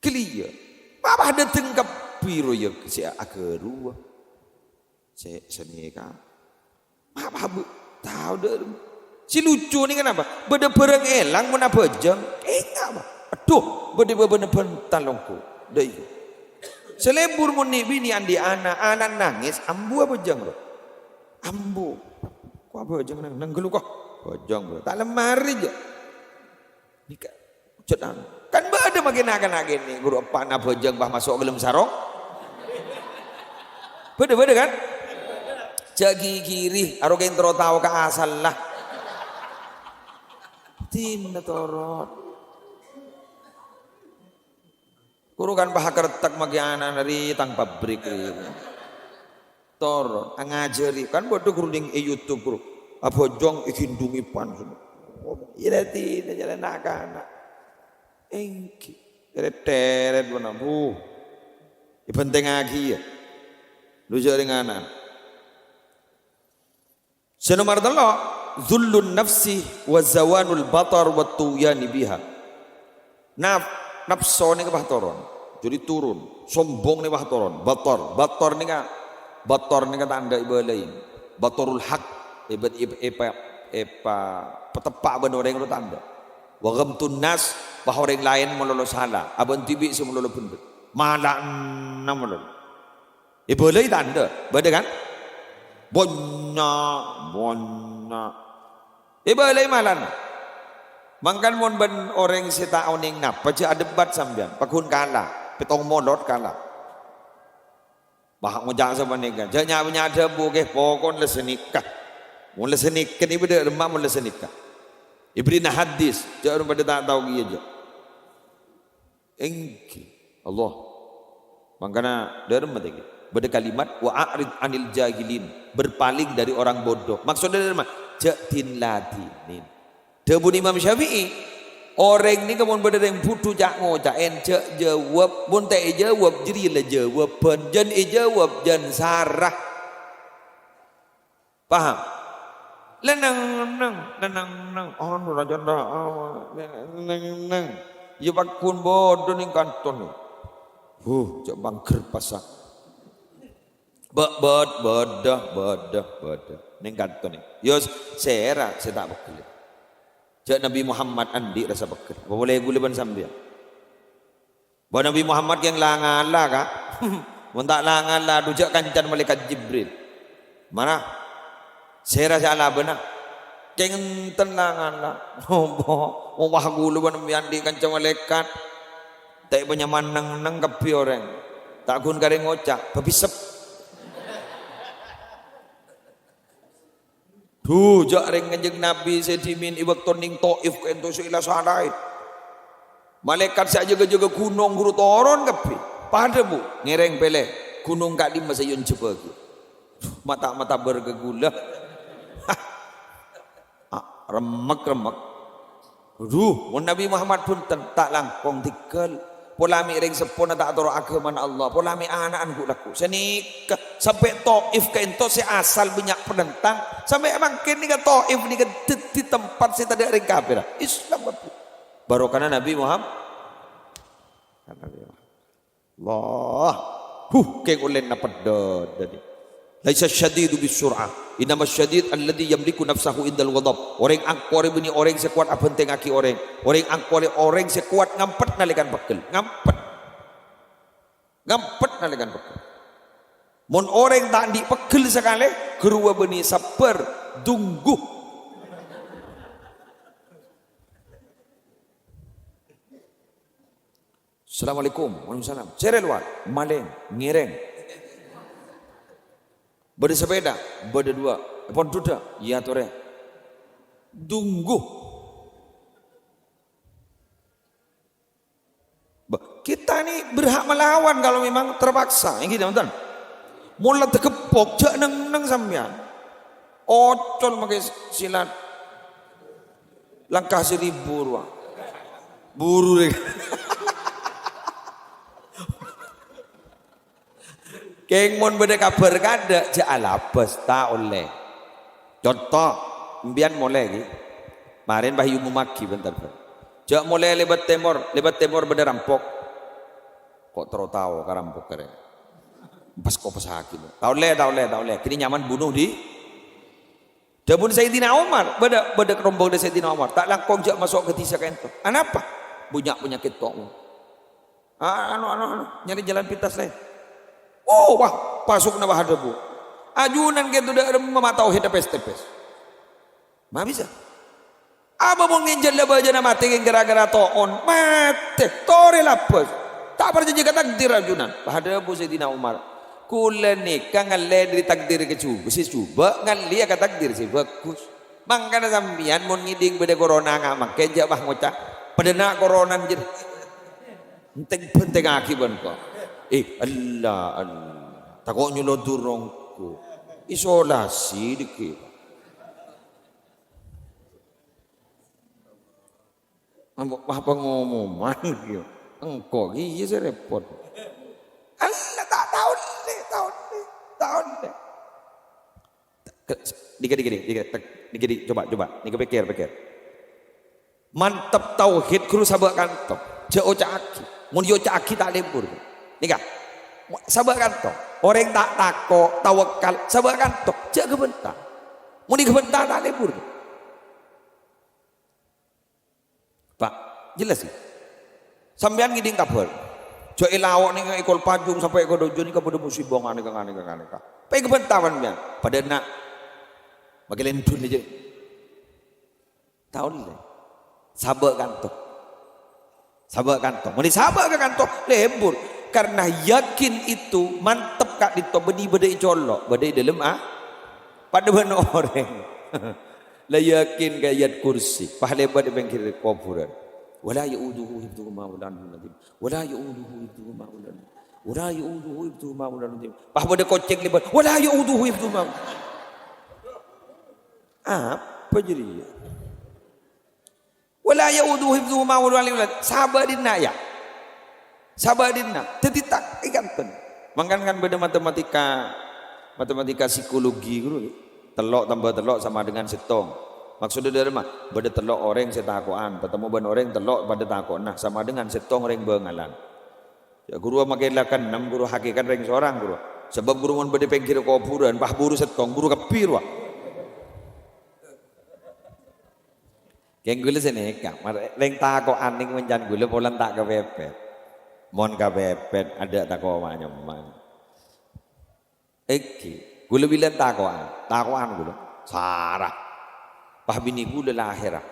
Ghâliyâ. Pas dâteng kabbhi ro yâ sè aghâruwâ. Sè, sè nèka. Apa bu-, tao dâ-, sè lucu nèka napa? Bâdâ bhârâng èlang mon abhâjâng. Enga', Pak. Adhu, bâdâ bâbâna bhântal ongghu. Dâ' iyâ. Sè lebur mon nè'-binè' andi' ana', ana' nangès, ambu abhâjâng, Bro. Ambu. Ko' abhâjâng nang, nang ghâllu ko'. Abhâjâng, Bro. Ta' lem marè, jâ. Nèka, jhât anu. Kan bâdâ makkè na'-kana' kènè', ghuru eppa'na abhâjâng pas maso' ka dâlem sarong. Bâdâ, bâdâ kan? Jâ' ghighiri, aro kèng terro tao ka asalla. Dinna toron. Ghuru kan pas akertek makkè ana' dâri tang pabrik rè. Toron, angajhâri. Kan bâdâ ghuru nèng è YouTube, ghuru. Abhâjâng èghindhungè pan. Iyâ, dhâddhi, jhâlân na'-kana'. Èngghi. Tèrèt-tèrèt, bân, bu. Èbhântèngngaghi, yâ. Lu jhâ' rèng ana'. Sè nomer tello', dzullun nafsi wa zawanul batar wa tughyani biha. Naf-, nafsu nèka pas toron. Jadi turun. Sombong nèka pas toron. Batar. Batar nèka, batar nèka tandhâ èbâlâi. Batarul haq. Èbâ-, èp-, èpa-, èpa-, pateppa' bân orèng rowa tandhâ. Wa ghamtun nas, pas orèng laèn malolo sala. Abâ' dhibi' sè malolo bhendher. Mala'ana malolo. Èbâlâi tandhâ, bâdâ kan? Bânnya', bânnya'. Èbâlâi mala'ana. Mangkana mon bân orèng sè ta' onèng napa, jhâ' adebat sampèyan. Pagghun kala, pètto molot kala. Bâh, ngoca' sapanèka, jhâ' nya'-bânnya' dhâbu, ghi, pokokna la sanèka. Mon la sanèka nèka bâdâ remma mon la sanèka. Èbèrri'na hadis, jhâ' orèng padâ ta' tao kèya, jhâ'. Èngghi. Allah. Mangkana, dhâremma tèkè. Bâdâ kalimat, "Wa a'rid 'anil jahilin." Berpaling dari orang bodoh. Maksudnya dhâremma? Jhâ' din-ladinin. Dhâbuna Imam Syafi'i, "Orèng nèka mon bâdâ rèng bhudhu ca'-ngoca'èn, jhâ' jâwâb. Mon ta' èjâwâb, jârèya la jâwâbhân. Jân èjâwâb, jân sara." Paham? Lenneng-neng, lenneng-neng. Anu, raja ndak, lenneng-neng. Iyâ, pagghun bodoh nèng kanton. Huh, jhâ' bangger pasa. Bâ-, bâd-, bâdâ, bâdâ, bâdâ. Nèng kanton nèng. Yâ, sèra sè ta' pegghel. Jhâ' Nabbhi Muhammad andi' rassa pegghel. Apa polè ghulâ bân sampèyan? Bâ Nabbhi Muhammad kèng la-ngala, Ka'. Mon ta' la-ngala, dhu jhâ' kancana Malaèkat Jibril. Mara? Sèra sè alabâna? Kèng enten la-ngala. Wah, ghulâ bân sampèyan andi' kanca malaèkat. Ta' èpanyama neng-neng kabbhi orèng. Ta' ghun karè ngoca', "Bâbisep." Dhu, jhâ' rèng Kanjeng Nabbhi sè dhimèn è bâkto nèng Thaif kaènto sè èla salaè. Malaèkat sè ajâgâ-jâgâ ghunong buru toron kabbhi. Padâ, Bu, ngèrèng pèlè ghunong ka'dimma sè èyonjhâbâghi. Mata-mata bâr ka ghulâ. Ah, remmek-remmek. Dhu, mon Nabbhi Muhammad bhunten, ta' langkong tèghâl. Pola mè' rèng seppona ta' atoro' aghâmana Allah, pola mè' ana'na ghu'-lagghu'. Sanèka, sampè' Thaif kaènto sè asal bânnya' penentang, sampè' mangkèn nèka Thaif nèka dhâddhi tempat sè tadâ' rèng kafir. Islam kabbhi. Barokana Nabbhi Muhammad. Allah. Huh, kèng ollèna peddhâ dhâddhi. "Laisa syadidu bis sur'ah, innama syadid alladzi yamliku nafsahu indal ghadab." Orèng angkorè bânnè orèng sè kowat abhântèngaghi orèng. Orèng angkorè orèng sè kowat ngampet nalèkana pegghel. Ngampet. Ngampet nalèkana pegghel. Mon orèng ta' andi' pegghel sakalè, ghâruwa bânnè sabbhâr, dunggu. "Assalamualaikum." "Waalaikumsalam." "Sèrè lowar?" "Malèng." "Ngèrèng." "Bâdâ sapèda?" "Bâdâ duwâ'." "Èpon dhudhâ?" "Iyâ, torè." Dunggu. Bâ, kita ini berhak melawan kalau memang terpaksa, èngghi, bhunten. Mon la tagepok, jhâ' neng-neng sampèyan. Ocol makè silat. Langkah seribu rowa. Buru rè. Kèng mon bâdâ kabhâr kadâ', jhâ' alabâs, ta' ollè. Conto, sampèyan molè, ghi. Marèn pas èomomaghi bhunten, bhunten. Jhâ' molè lèbât tèmor, lèbât tèmor bâdâ rampok. Ko' terro tao ka rampok karè. Pas ko' pasaghi. Ta' ollè, ta' ollè, ta' ollè. Kènè' nyaman bunuh dhi-, Dhâbuna Sayyidina Umar, bâdâ, bâdâ rombonganna Sayyidina Umar, "Ta' langkong jhâ' maso' ka dhisa kaènto." "Anapa?" "Bânnya' panyakèt to'on." "Ah, anu, anu, anu, nyarè jalan pintas laèn." Oh, wah, pasokna wah adhâbu. "Ajunan kaènto dâ' remma ma' tao hèdhâ pès-tèpès." Ma' bisa. Apa mon ngènjhâl la bâjâna matè kèng ghârâ-ghârâ to'on? Matè, torè labâs. Ta' parcajâ ka takdir ajunan. Pas adhâbu Sayyidina Umar, "Kaulâ nèka ngallè dâri takdir kajhubâ-, sè jhubâ', ngallèya ka takdir sè bhâghus. Mangkana sampèyan mon ngèdhing bâdâ korona nga' mangkèn jhâ' pas ngoca', 'Padâna korona jârèya.' Entèng-bhentèngaghi bân ko'." Eh, ella, ella. Tako' nyolodor ongghu. Isolasi dhâggi'. Ambo-, apa ngomoman, ghi? Engko' ghi iyâ sè rèpot. Allah, ta', ta' ollè, ta' ollè, ta' ollè. Ke-, dikit, dikit, dikit, dikit, dikit, coba, coba. Nèka pèkkèr, pèkkèr. Mantep tauhid, ghuru sabâ' kanto. Jhâ' oca'aghi. Mon èoca'aghi, ta' lebur. Nèka. Sabâ' kanto. Orèng ta' tako', tawakkal, sabâ' kanto. Jhâ' ghâbânta. Mon èghâbânta, ta' lebur. Pa', jelas, ghi? Sampèyan ngèdhing kabhâr. Jhâ' è laok nèka, è Kol Pajung sampè' è Kodojhân nèka bâdâ musibah nganèka, nganèka, nganèka. Pèghâbânta sampèyan. Padâna. Makè lèndun aja. Ta' ollè. Sabâ' kanto. Sabâ' kanto. Mon èsabâ' ka kanto, lebur. Karena yakin itu mantep ka'dinto bânnè bâdâ è colo', bâdâ è dâlem, ah. Padâ bân orèng. La yakin ka ayat kursi, pas lèbât è pèngghir kobhurân. "Wa la ya'uduhu hifdhuhuma wa huwal 'aliyyul 'azim. Wa la ya'uduhu hifdhuhuma wa huwal 'aliyyul 'azim. Wa la ya'uduhu hifdhuhuma wa huwal 'aliyyul 'azim." Pas bâdâ kocèng lèbât, "Wa la ya'uduhu hifdhuhuma." Apa jârèya? "Wa la ya'uduhu hifdhuhuma wa huwal 'aliyyul 'azim." Sabâ' dinna', ya. Sabâ' dinna'. Dhâddhi ta' èkanten. Mangkana kan bâdâ matematika, matematika psikologi, ghuru. Tello' tambâ tello' sama dengan sèttong. Maksudnya dâri ma? Bâdâ tello' orèng sè tako'an, tatemmo bân orèng tello' padâ tako'na, sama dengan sèttong orèng bângalan. Ya, ghuru makkè la keennem, ghuru hakikat rèng sorang, ghuru. Sabâb ghuru mon bâdâ è pèngghir kobhurân, pas buru sèttong, buru kabbhi, rowa. Kèng ghulâ sè nèka, mar-, rèng tako'an nèng mancan ghulâ polana ta' kapèpèt. Mon kapèpèt, adâ' tako' ma'-nyemma'. Èngghi, ghulâ bilân tako'an, tako'an ghulâ. Sara. Pas binè ghulâ lahèr, ah.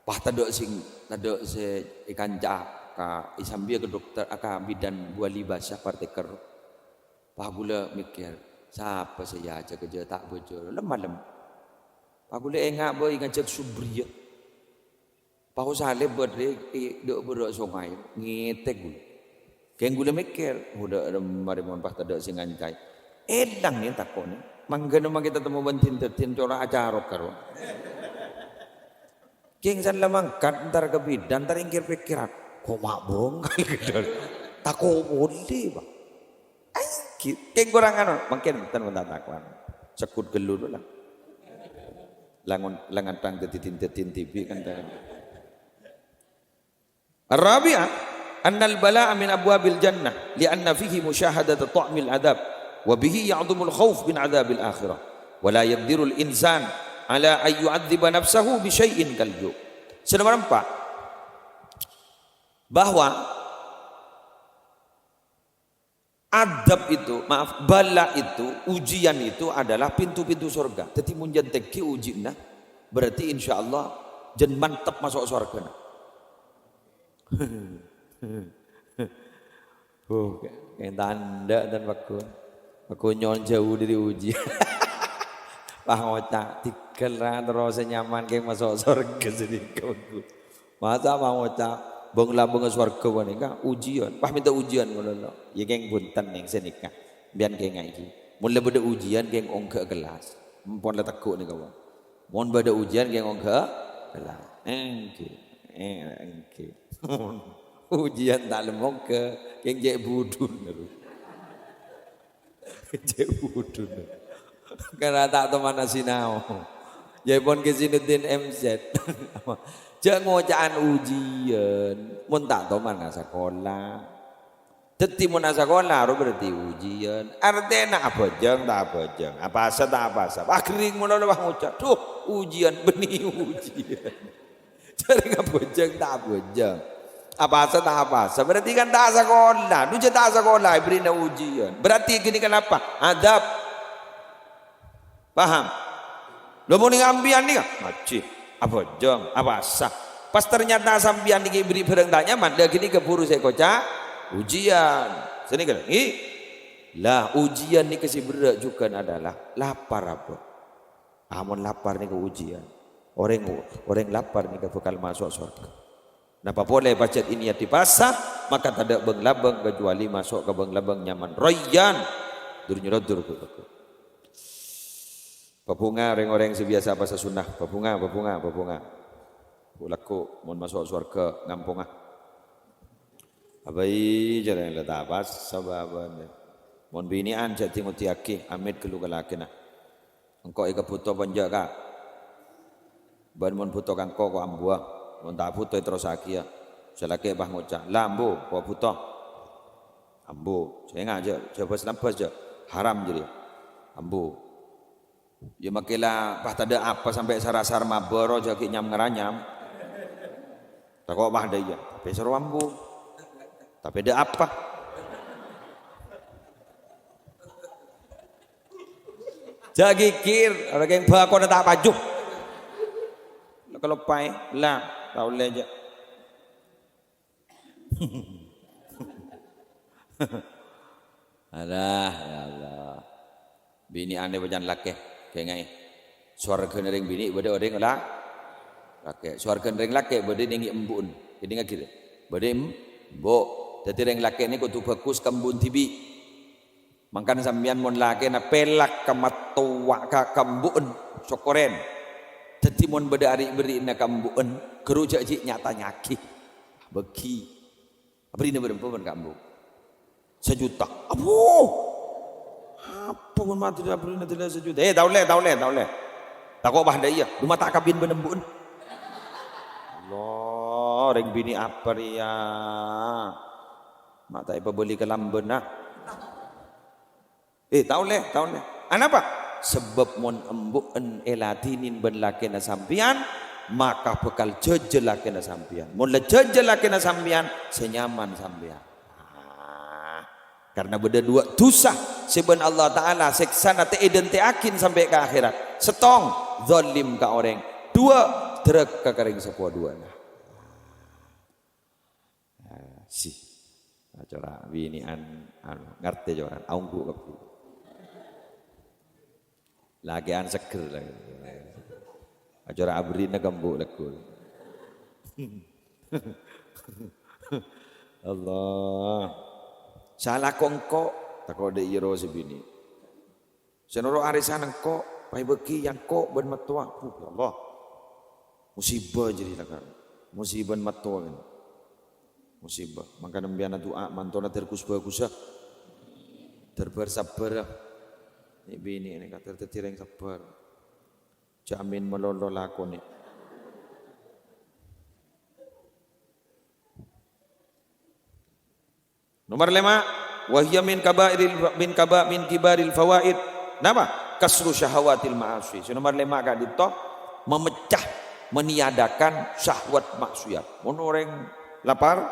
Pas tadâ' sè, tadâ' sè èkanca'a ka, èsambiyâ ka dokter, ka bidan buwâli basa partekèr. Pas ghulâ mèkkèr, "Sapa sè èajhâk jâ' ta' bâjâ?" Lem-malem. Pas ghulâ ènga' bhâi ngajhâk Subriya. Pas salèbât rè, è, dâ' bârâ' songay, ngètèk ghulâ. Kèng ghulâ mèkkèr, "Bâdâ rem-, marè mon pas tadâ' sè ngancaè." Èlang nè tako' nè. Mangghâna mangkè tatemmo bân din-dâdin colo' acarok karo. Kèng san la mangkat, entar ka bidan, entar èngghir pèkkèran. Kok ma' bângkal ghâdhâl. Tako' polè, Pak. Èngghi, kèng korang anu, mangkèn bhunten mon ta' tako'an. Segghut ghâllu la. Langon, langan tang dâddi din-dâddin dhibi' kan. Ar-rabi'ah, annal bala'a min abwabil jannah, li'anna fihi musyahadata ta'mil adzab, wa bihi ya'dhumul khauf min adzabil akhirah. Wa la yaqdirul insan ala an yu'adziba nafsahu bi syai'in kal ju'. Sè nomor empat, bahwa Adzab itu, maaf, bala itu, ujian itu adalah pintu-pintu sorga. Dhâddhi, mon jhân tèngghi ujina, berarti insyaallah jhân mantep maso' sorgana. Oh, kèng tandhâ tan pagghun. Pagghun nyo'on jhâu dâri ujian. Pas ngoca', "Tighâl ra terro sè nyaman kèng maso' sorga sènèka, pagghun." Masa' pas ngoca', "Bâng-labângnga sowarghâ panèka ujian." Pas mènta ujian ngono, lo. Ya, kèng bhunten, nèng sènèka. Sampèyan kèng ngaji. Mon la bâdâ ujian, kèng ongghâ kellas. Empon la tegghu' nèka, wong. Mon bâdâ ujian, kèng ongghâ kellas. Èngghi. Eh, èngghi. Ujian ta' lem ongghâ, kèng cè' budhun terus. Cè' budhun. Karena ta' toman asinao. Yaèpon Kè Zinuddin M Z. Jhâ' ngoca'an ujian. Mon ta' toman asakola. Dhâddhi mon asakola, ro berarti ujian. Artèna abhâjâng ta' abhâjâng. Apasa ta' apasa. Wah, ghering malolo, wah, ngoca'. Duh, ujian, bânnè ujian. Jhâ' rèng abhâjâng ta' abhâjâng. Apasa ta' apasa. Berarti kan ta' sakola. Nu jhâ' ta' sakola, èbèrri'na ujian. Berarti ghânèka napa? Adzab. Paham? Lho, mon nèng sampèyan nèka, ngaji, abhâjâng, apasa. Pas ternyata sampèyan nèka èbèrri' bhârâng ta' nyaman, lha ghânèka buru sè èkoca' ujian. Sènèka, ngghi? Lah, ujian nèka sè berrâ' jhughân adalah lapar, apa? Amon lapar nèka ujian. Orèng, orèng lapar nèka bhâkal maso' sowarghâ. Napa polè pajhât è niyat è pasa, maka tadâ' bâng-labâng kajhâbhâli maso' ka bâng-labâng nyaman Rayyan. Dur-nyodur, Bu. Pabhunga rèng-orèng sè biyasa pasa sunnah. Pabhunga, pabhunga, pabhunga. Bu, lagghu' mon maso' sowarghâ ngamponga. Abâi jhâ' rèng la ta' pas sabâbân. Mon binè'an jhâ' di-ngodiyaghi, amèt ghâllu ka lakèna. Engko' èkabhuto apa enjâ', Ka'? Bân mon bhuto ka engko', ko' ambuwâ. Mon ta' bhuto, èterrossaghiyâ. Sè lakè' pas ngoca', "La, ambu, ko' bhuto." Ambu. Sènga' jhâ', jhâ' bâs-lambâs jhâ'. Haram jârèya. Ambu. Yâ, makkè la pas tadâ' apa sampè' sar-asar mabâ ro jhâ' ghi' nyam-ngaranyam. Tako' pas dâ' iyâ, tapè soro ambu. Tapè dâ' apa? Jhâ' ghighir, orèng bhâkona ta' paju. Kaloppaè, la. Ta' ollè, jâ'. Alah, ya Allah. Binè'an bâjâna lakè', kèngèng. Sowarghâna rèng binè' bâdâ orèng la-, lakè'. Sowarghâna rèng lakè' bâdâ nèng embu'en. Kèdingngaghi, rè. Bâdâ em-, embu'. Dhâddhi rèng lakè' nè kodhu bhâghus ka embu'en dhibi'. Mangkana sampèyan mon lakèna pèlak ka mattowa ka, ka embu'en, sokkorè. Dhâddhi mon bâdâ ari'-berri'na ka embu'en, ghâru jâ', jâ' nya-tanya'aghi. Bâghi. Abherri'na bârâmpa bân ka embu'? Sajuta. Abbhu! Apa mon matè abherri'na dhâlâ sajuta? Eh, ta' ollè, ta' ollè, ta' ollè. Tako' bâdâ iyâ, dhu ma' ta' kabin bân embu'en. Allah, rèng binè' apa rèya? Ma' ta' èpabâli kalambhâna. Eh, ta' ollè, ta' ollè. Anapa? Sabâb mon embu'en èladhinin bân lakèna sampèyan, maka bhâkal jhâjâ lakèna sampèyan. Mon la jhâjâ lakèna sampèyan, sè nyaman sampèyan. Ah, karna bâdâ duwâ' dhusa sè bân Allah Ta'ala sèksana ta' èdhânte'aghin sampè' ka akhèrat. Sèttong, zalim ka orèng. Duwâ', dhârâka ka rèng sapowa duwâ'na. Ah, sih. Acara binè'an, anu, ngartè coran, aongghu kabbhi. Lakè'an seggher la. Acara abherri'na ka embu' lagghu'. Allah. Sala engko', tako' dâ' iyâ rowa sè binè'. Sè noro' arisan engko', paèbâghi engko' bân mattowa. Uh, ya Allah. Musibâ jârèya lakar. Musibâ mattowa kènè. Musibâ. Mangkana sampèyan adu'a, mantona dâr ghus-bhâghus, ah. Dâr bâr-sabbhâr, ah. Nè' binè' nè kadâr dhâddhi rèng sabbhâr. Jhâ' amin malolo lakonè. Nomor lèma', wa hiya min kabairil, min kaba-, min kibaril fawaid. Napa? Kasru syahawatil ma'asi. Sè nomor lèma' ka'dinto, memecah, meniadakan syahwat maksiat. Mon orèng lapar,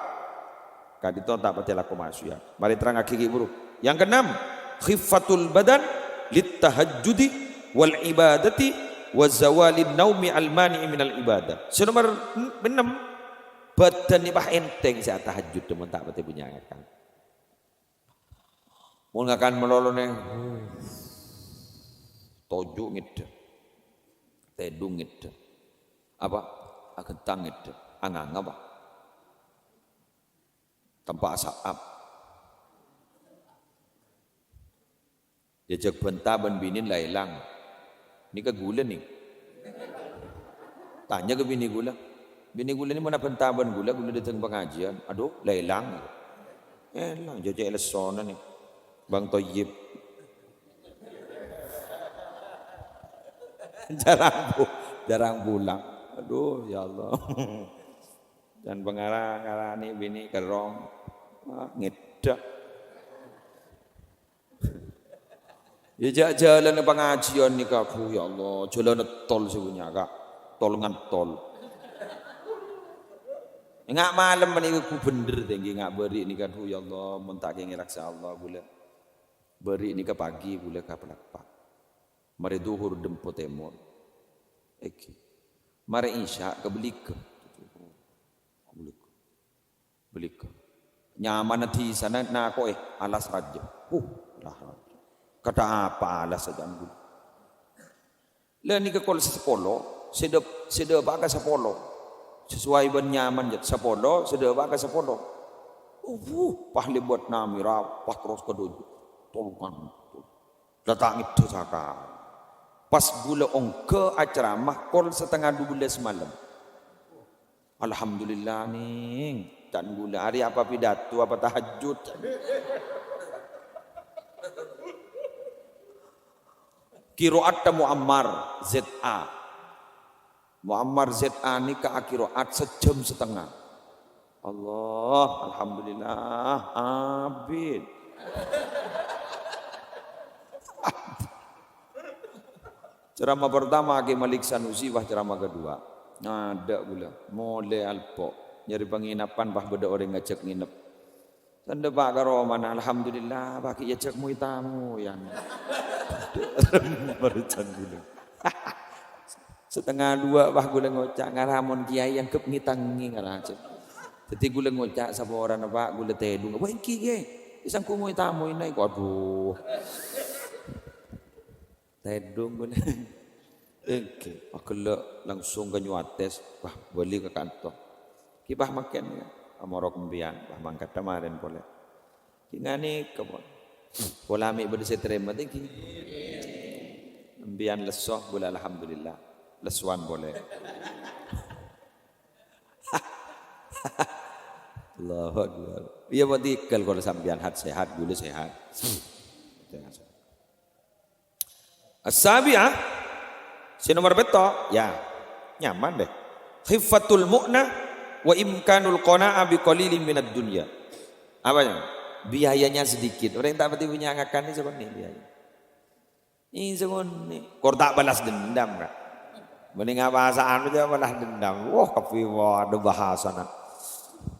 ka'dinto ta' patè lako maksiat. Marè terrangngaghi ghi' buru. Yang keenam, khiffatul badan lit tahajjudi wal ibadati wa zawalin naumi al mani'i minal ibadah. Sè nomor en-, ennem, Bhâdhân nè pas ènthèng sè atahajjud mon ta' patè bânnya' ngakan. Mon ngakan malolo nè, toju' ngèddhâ. Tèdung ngèddhâ. Apa? Aghentang ngèddhâ. Anganga, apa? Tampa' asa'ap. Èajhâk bânta bân binèn la èlang. Nèka ghulâ nè. Tanya ka binè ghulâ. Binè ghulâ nè mon abânta bân ghulâ, ghulâ dâteng pangajiân. Adhu, la èlang. Èlang, jhâ' cè' lessona nè. Bang Toyib. Jhârâng pu-, jhârâng pulang. Adhu, ya Allah. Can pangara-, ngaranè binè kerrong. Ah, ngèddhâ. Yâ, jhâ', jhâlânna pangajiân nèka, adhu, ya Allah, jhâlânna tol sè bânnya', Ka'. Tol ngantol. Enga' malem nèka ghu bhendher tèngghi, enga' bâri' nèka, adhu, ya Allah, mon ta' kèngèng raksa Allah, ghulâ. Bâri' nèka pagi, ghulâ ka Palapa'. Marè dhuhur dâmpo tèmor. Èngghi. Marè isya ka Bâligghâ. Bâligghâ. Nyamanna dhisana nako'è alas rajâ. Huh, alas rajâ. Kadhâ' apa alas rajâ, Bu? La nèka kol sapolo, sè dâp-, sè dâpa'a ka sapolo. Sesuai bân nyaman, jhât, sapolo, sè dâpa'a ka sapolo. Uh, pas lèbât namèra, pas terros ka dhoja. Tolongan. La ta' ngèddhâ saka. Pas ghulâ ongghâ acaramah kol satengnga dubellâs malem. Alhamdulillah, Nèng. Can ghulâ, arè apa pidato, apa tahajjud? Qiraat Muammar Z A. Muammar Z A nèka aqiro'at sajhâm satengnga. Allah, alhamdulillah, abit. Ceramah pertama Kè Malik Sanusi, wah, ceramah kedua. Ngadâ' ghulâ, molè alpo'. Nyarè pangènapan, pas bâdâ orèng ngajhâk ngènep. Sè dâpa' ka romana, alhamdulillah, pas ghi' èajhâk moy-tamoyan. Marè can ghulâ. Satengnga duwâ', pas ghulâ ngoca', "Ngara mon kèyaè angghep ngètangè ngara." Dhâddhi ghulâ ngoca' saporana, "Pak, ghulâ tèdung." "Wah, èngghi, Kè. Sèngko' moy tamoy, Naè." Adhu. Tèdung ghulâ. Èngghi, pas ghellâ' langsung ka New Ates. Wah, bâli ka kantor. Ghi pas mangkèn, yâ. Amoro kembiyan, pas mangkat marèn polè. Ghi nganèka, pon. Pola mè' bâdâ sè tarèma, ghi. Embiyan lesso, ghulâ alhamdulillah. Lessowan polè. Allahu Akbar. Iyâ, pon, tèghâl kalau sampèyan hat-sehat, ghulâ sehat. As-sabi'ah, sè nomor pètto', yâ, nyaman deh. Khiffatul mu'nah wa imkanul qana'ah bi qalilin minad dunya. Apanya? Biayanya sedikit. Orèng ta' patè punya ngakan nè sakonè' biaya. Nè sakonè'. Kor ta' balas dendam, Kak. Mending apa sa'an aja balas dendam. Wah, kabbhi, wah, ada bahasana.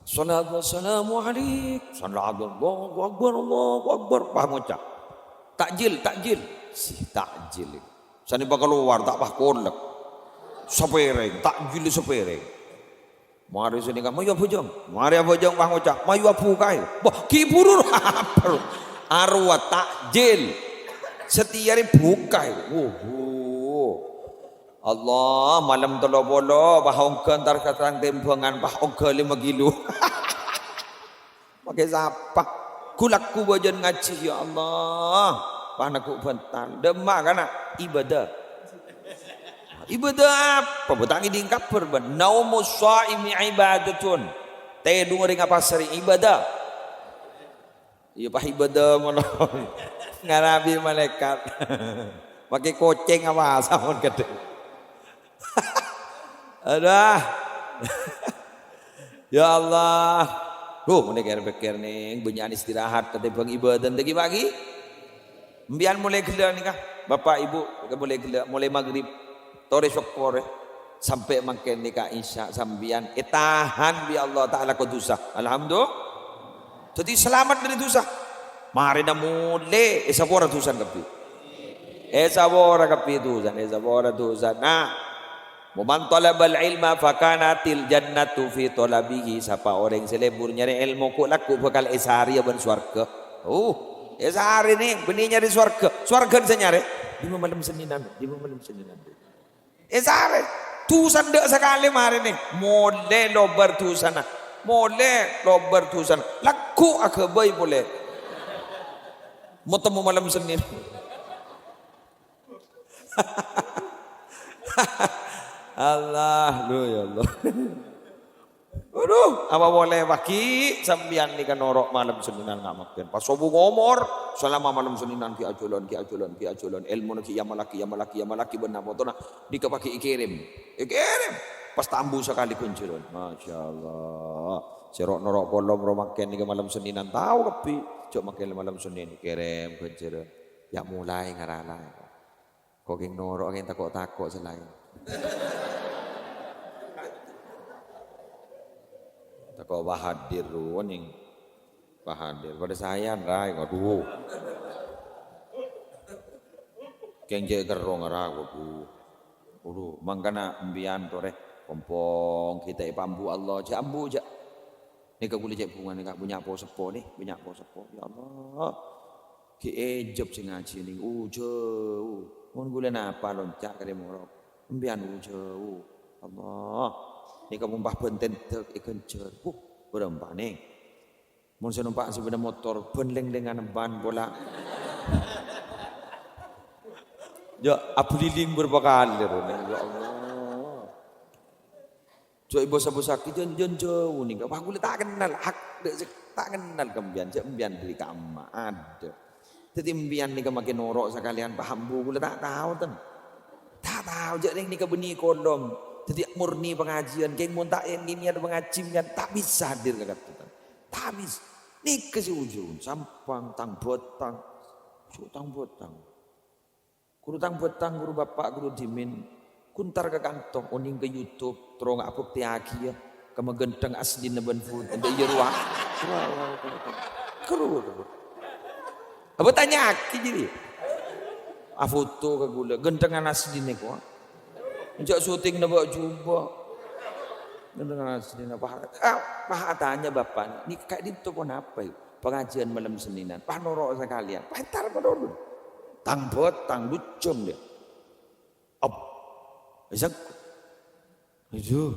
Salatu wassalamu alaik. Salatu, Allahu Akbar, Allahu Akbar. Pas ngoca'. Takjil, takjil. Si takjil. Sanè pas kalowar, ta' pas kolek. Sapèrèng, takjil sapèrèng. Marè sanèka, "Mayu abhâjâng." Marè abhâjâng, pas ngoca', "Mayu abukaè." Wah, ghi' buru lapar. Arowa takjil. Satèya arè bukaè. Woho. Allah, malem tello polo, pas ongghâ entar ka tang tèmbhângan, pas ongghâ lèma kilo. Makè sapa? Ghulâ ghu bâjâna ngajhi, ya Allah. Pas neggu' bhântal. Dâ' emma kana' ibadah. Ibadah apa? Bâ' ta' ngèdhing kabhâr bân. Naumus shaimi ibadatun. Tèdung orèng apasarè ibadah. Iyâ, pas ibadah mono. Ngarabi malaèkat. Makè kocèng apa sampon ghâdhâ. Aduh. Ya Allah. Duh, mending kèr-pèkkèr nèng, bânnya'an istirahat katèmbhâng ibadah ghi, Pak, ghi. Sampèyan molaè ghellâ' nèka, Bapak, Ibu, molaè ghellâ', molaè maghrib, torè sokkorè, sampè' mangkèn nèka isya, sampèyan ètahan bi' Allah Ta'ala ka dhusa. Alhamdulillah. Dhâddhi salamet dâri dhusa. Marèna molè, èsapora dhusana kabbhi. Èsapora kabbhi dhusana, èsapora dhusana. Wa man talabal ilma fakanatil jannatu fi talabihi. Sapa orèng sè lebur nyarè èlmo, ghu'-lagghu' bhâkal èsarèya bân sowarghâ. Oh, èsarè nèng, bânnè nyarè sowarghâ. Sowarghâna sè nyarè. Dimma malem Sennènan, dimma malem Sennènan. Èsarè. Dhusana dâ' sakalè marèna. Molè lobâr dhusana. Molè lobâr dhusana. Lagghu' aghâbây polè. Motemmo malem Sennèn. Allah, duh, ya Allah. Aduh, apa polè, Pak, ghi, sampèyan nèka noro' malem Sennènan ngamakèn. Pas sobung omor, salama malem Sennènan ghi' ajhâlân, ghi' ajhâlân, ghi' ajhâlân. Èlmona ghi' èamallaghi, èamallaghi, èamallaghi, bân apa tona. Nèka, Pak, ghi' èkèrèm. Èkèrèm. Pas ta' ambu sakalè ghânjhârân. Masya Allah. Sè ro'-noro' polong ro' mangkèn nèka malem Sennènan tao kabbhi. Jhâ' mangkèn malem Sennèn, kèrèm ghânjhârân. Ya' molaè ngaralaè. Ko' kèng noro', kèng tako'-tako' sè laèn. Tako' Pak Hadir ro nèng. Pak Hadir. Padâ saèyan, Ra. Waduh. Kèng cè' kerrong, Ra. Waduh. Waduh, mangkana empiyan torè. Pompong kita èpambu Allah. Jhâ' ambu, jhâ'. Nèka ghulâ cè' bhungana, Kak, bânnya' po-seppo, nè, bânnya' po-seppo. Ya Allah. Ghi' èjhep sè ngajhi nèng, ujhâu. Mon ghulâ napa lonca' ka Rèmorok. Empiyan ujhâu. Allah. Nèka mon pas bân tèndhâk èghânjhâr. Huh, bârâmpa nèng. Mon sè nompa' sepeda motor, bân lèng-lèngan bân pola. Ya, abhâliling bârâmpa kalè, nèng. Ya Allah. Jhâ' èbos-bosaghi, jân, jân jhâu nèka. Wah, ghulâ ta' kennal, ak-, ta' kennal ka empiyan, jhâ' empiyan dâri ka'emma, adâ'. Dhâddhi empiyan nèka makè noro' sakalèyan paham, Bu, ghulâ ta' tao, ten. Ta' tao, jhâ' rèng nèka bânnè kolom. Dhâddhi murni pangajiân, kèng mon ta' èngghi niyat pangajiân, ta' bisa hadir ka ka'dinto, ten. Ta' bisa. Nèka sè ujhun, sampang, tang-bâtang. Jhâ' tang-bâtang. Ghuru tang-bâtang, ghuru bapa', ghuru dhimèn, ghun entar ka ka'dinto, onèng ka YouTube, terro nga' abuktèyaghiyâ, kemma ghântheng aslina bân foto, èngghi iyâ rowa. Ghuru, ghuru. Apa tanya'aghi jârèya? Afoto ka ghulâ, ghânthengan aslina kowa. Jhâ' syuting nèbâ' jhubâ'. Bener aslina, pas, ah, pas atanya bapakna, "Nèka ka'dinto ponapa, yâ? Pengajian malem Sennènan?" Pas noro' sakalèyan. Pas entar menurun. Tang bâtang, dujjhâm dhiyâ. Op. Iseng. Aduh.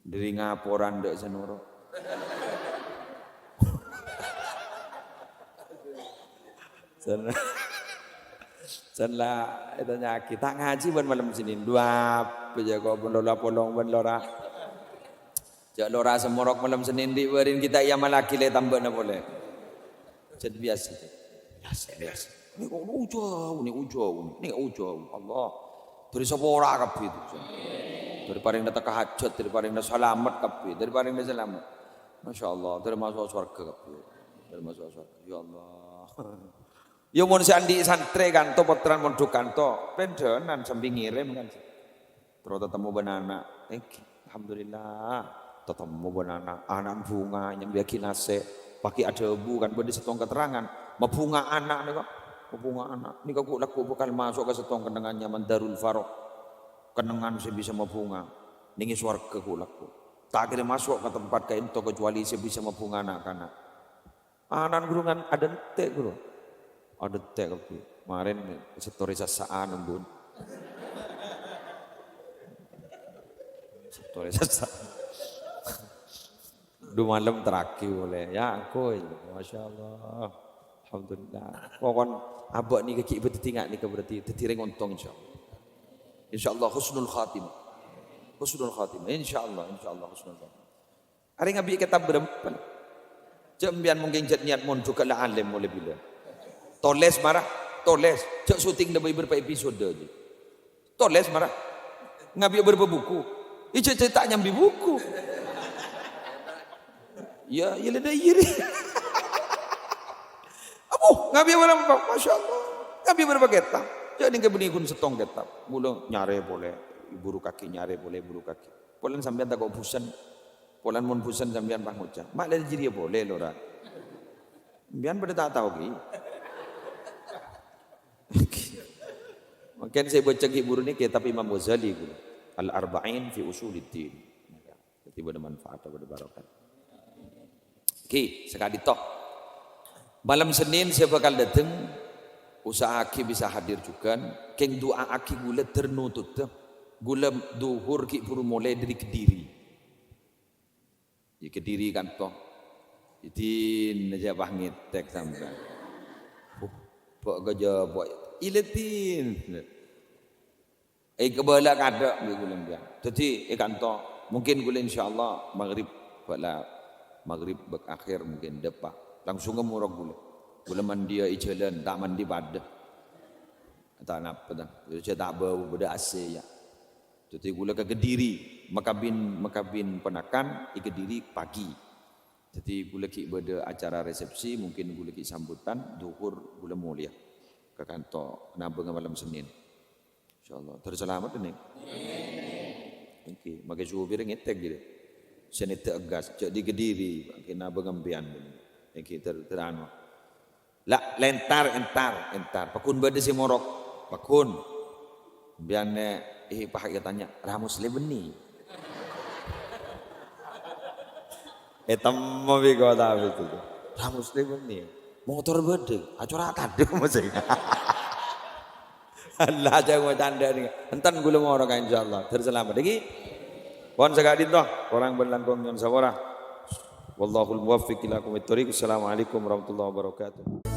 Dhâri ngaporan dâ' sè noro'. Sen-, sen la ètanya'aghi, "Ta' ngajhi bân malem Sennèn?" "Dhu apa jhâ' ko' bân lora polong bân lora. Jhâ' lora sè morok malem Sennèn, dhi' bârin kita iyâ malaghi lè tambâna polè." Jhât biyasa. Biyasa, biyasa. Nèko ujâu, nèko ujâu, nèko ujâu. Allah. Dhâri sapora kabbhi itu. Dhâri parèngna teka hajhât, dhâri parèngna salamet kabbhi, dhâri parèngna salamet. Masya Allah, dhâri maso' sowarghâ kabbhi. Dhâri maso' sowarghâ. Ya Allah. Ya mon sè andi' santrè kanto, pottrana mondhuk kanto, pendhânan sambi ngèrèm kan. Terro tatemmo bân ana', èngghi, alhamdulillah, tatemmo bân ana', ana' bhunga nyambiyaghi nasè', paghi' adhâbu kan bâdâ sèttong katerrangan, mabhunga ana' nèka, mabhunga ana' nèka ghu'-, lagghu' bhâkal maso' ka sèttong kennengngan nyamana Darul Farouk, kennengngan sè bisa mabhunga nèng è sowarghâ ghu'-, lagghu'. Ta' kèra maso' ka tempat ka'dinto kecuali sè bisa mabhunga na'-kana'. Ana'na ghuru kan adântè', ghuru. Adântè' kabbhi. Marèn sèttorè sassa'an, embun. Sèttorè sassa'an. Dhu malem terraghi polè. Ya, engko'. Masya Allah. Alhamdulillah. Pokon abâ' nèka ghi' bâdâ tingak nèka berarti dhâddhi rèng ontong, insya Allah. Insya Allah husnul khatimah. Husnul khatimah. Insya Allah, insya Allah husnul khatimah. Arè ngabi' kètab bârâmpa? Jhâ' sampèyan mungkin jhât niyat mondhuk la alim molè bilâ. Tolès mara, tolès. Jhâ' syuting nèbâ' bârâmpa episode jiyâ. Tolès mara. Ngabi' bârâmpa buku? Iyâ jhâ' ta' nyambi buku. Ya, ya lè dâ' iyâ rè. Abu, ngabi' bârâmpa? Masya Allah. Ngabi' bârâmpa kètab? Jhâ' nèng kabânnè ghun sèttong kètab. Mula nyarè polè, buru kakè nyarè polè, buru kakè. Polana sampèyan tako' bhusen. Polana mon bhusen sampèyan pas ngoca', "Ma' lè jârèya polè, Lora." Sampèyan padâ ta' tao, ghi. Mangkèn sè èbâca ghi' buru nèka kètab Imam Ghazali, ghi. Al-Arba'in fi Ushulid Din. Dhâddhi bâdâ manfaat, bâdâ barokah. Ghi, sakadinto. Malem Sennèn sè bhâkal dâteng, usaha'aghi bisa hadir jhughân, kèng du'a'aghi ghulâ dâr notodhâ. Ghulâ dhuhur ghi' buru molè dâri Kediri. Yâ Kediri kanto. Idin aja pas ngètèk sampèyan. Huh, bâ' kajâ bâ'. Ilètin. È kabâlâ kadâ' bi' ghulâ sampèyan. Dhâddhi è kanto, mungkin ghulâ insyaallah maghrib, bâ' la maghrib bâk akhir mungkin dâpa'. Langsung morok ghulâ. Ghulâ mandiya è jhâlân, ta' mandi padâ. Ta' napa ta? Jâ ta' bâu, bâdâ A C yâ. Dhâddhi ghulâ ka Kediri, makabin, makabin ponakan è Kediri pagi. Dhâddhi ghulâ ghi' bâdâ acara resepsi, mungkin ghulâ ghi' sambutan, dhuhur ghulâ molèya ka kanto, nabângnga malem Sennèn. Insyaallah. Dâr salamet, Nèng? Èngghi, makè supir ngètèk, gitu. Sè nèdhâ' gas, jhâ' di Kediri, kèna bângampèyan. Èngghi, dâr, dâr anu. La, lèntar, èntar, èntar. Pagghun bâdâ sè morok. Pagghun. Sampèyan, eh, pas ètanya, "Ra Muslim bânnè?" Ètemmo bi' kota itu. "Ra Muslim bânnè?" Motor bâdâ, acora tadâ' masè. Allah, jhâ' ngocandhâ nèka. Enten ghulâ morok, insyaallah. Dâr salamet. Nèkè. Pon sakadinto, korang bân langkong nyo'on sapora. Wallahul muwaffiq ila aqwamit thoriq. Assalamualaikum warahmatullahi wabarakatuh.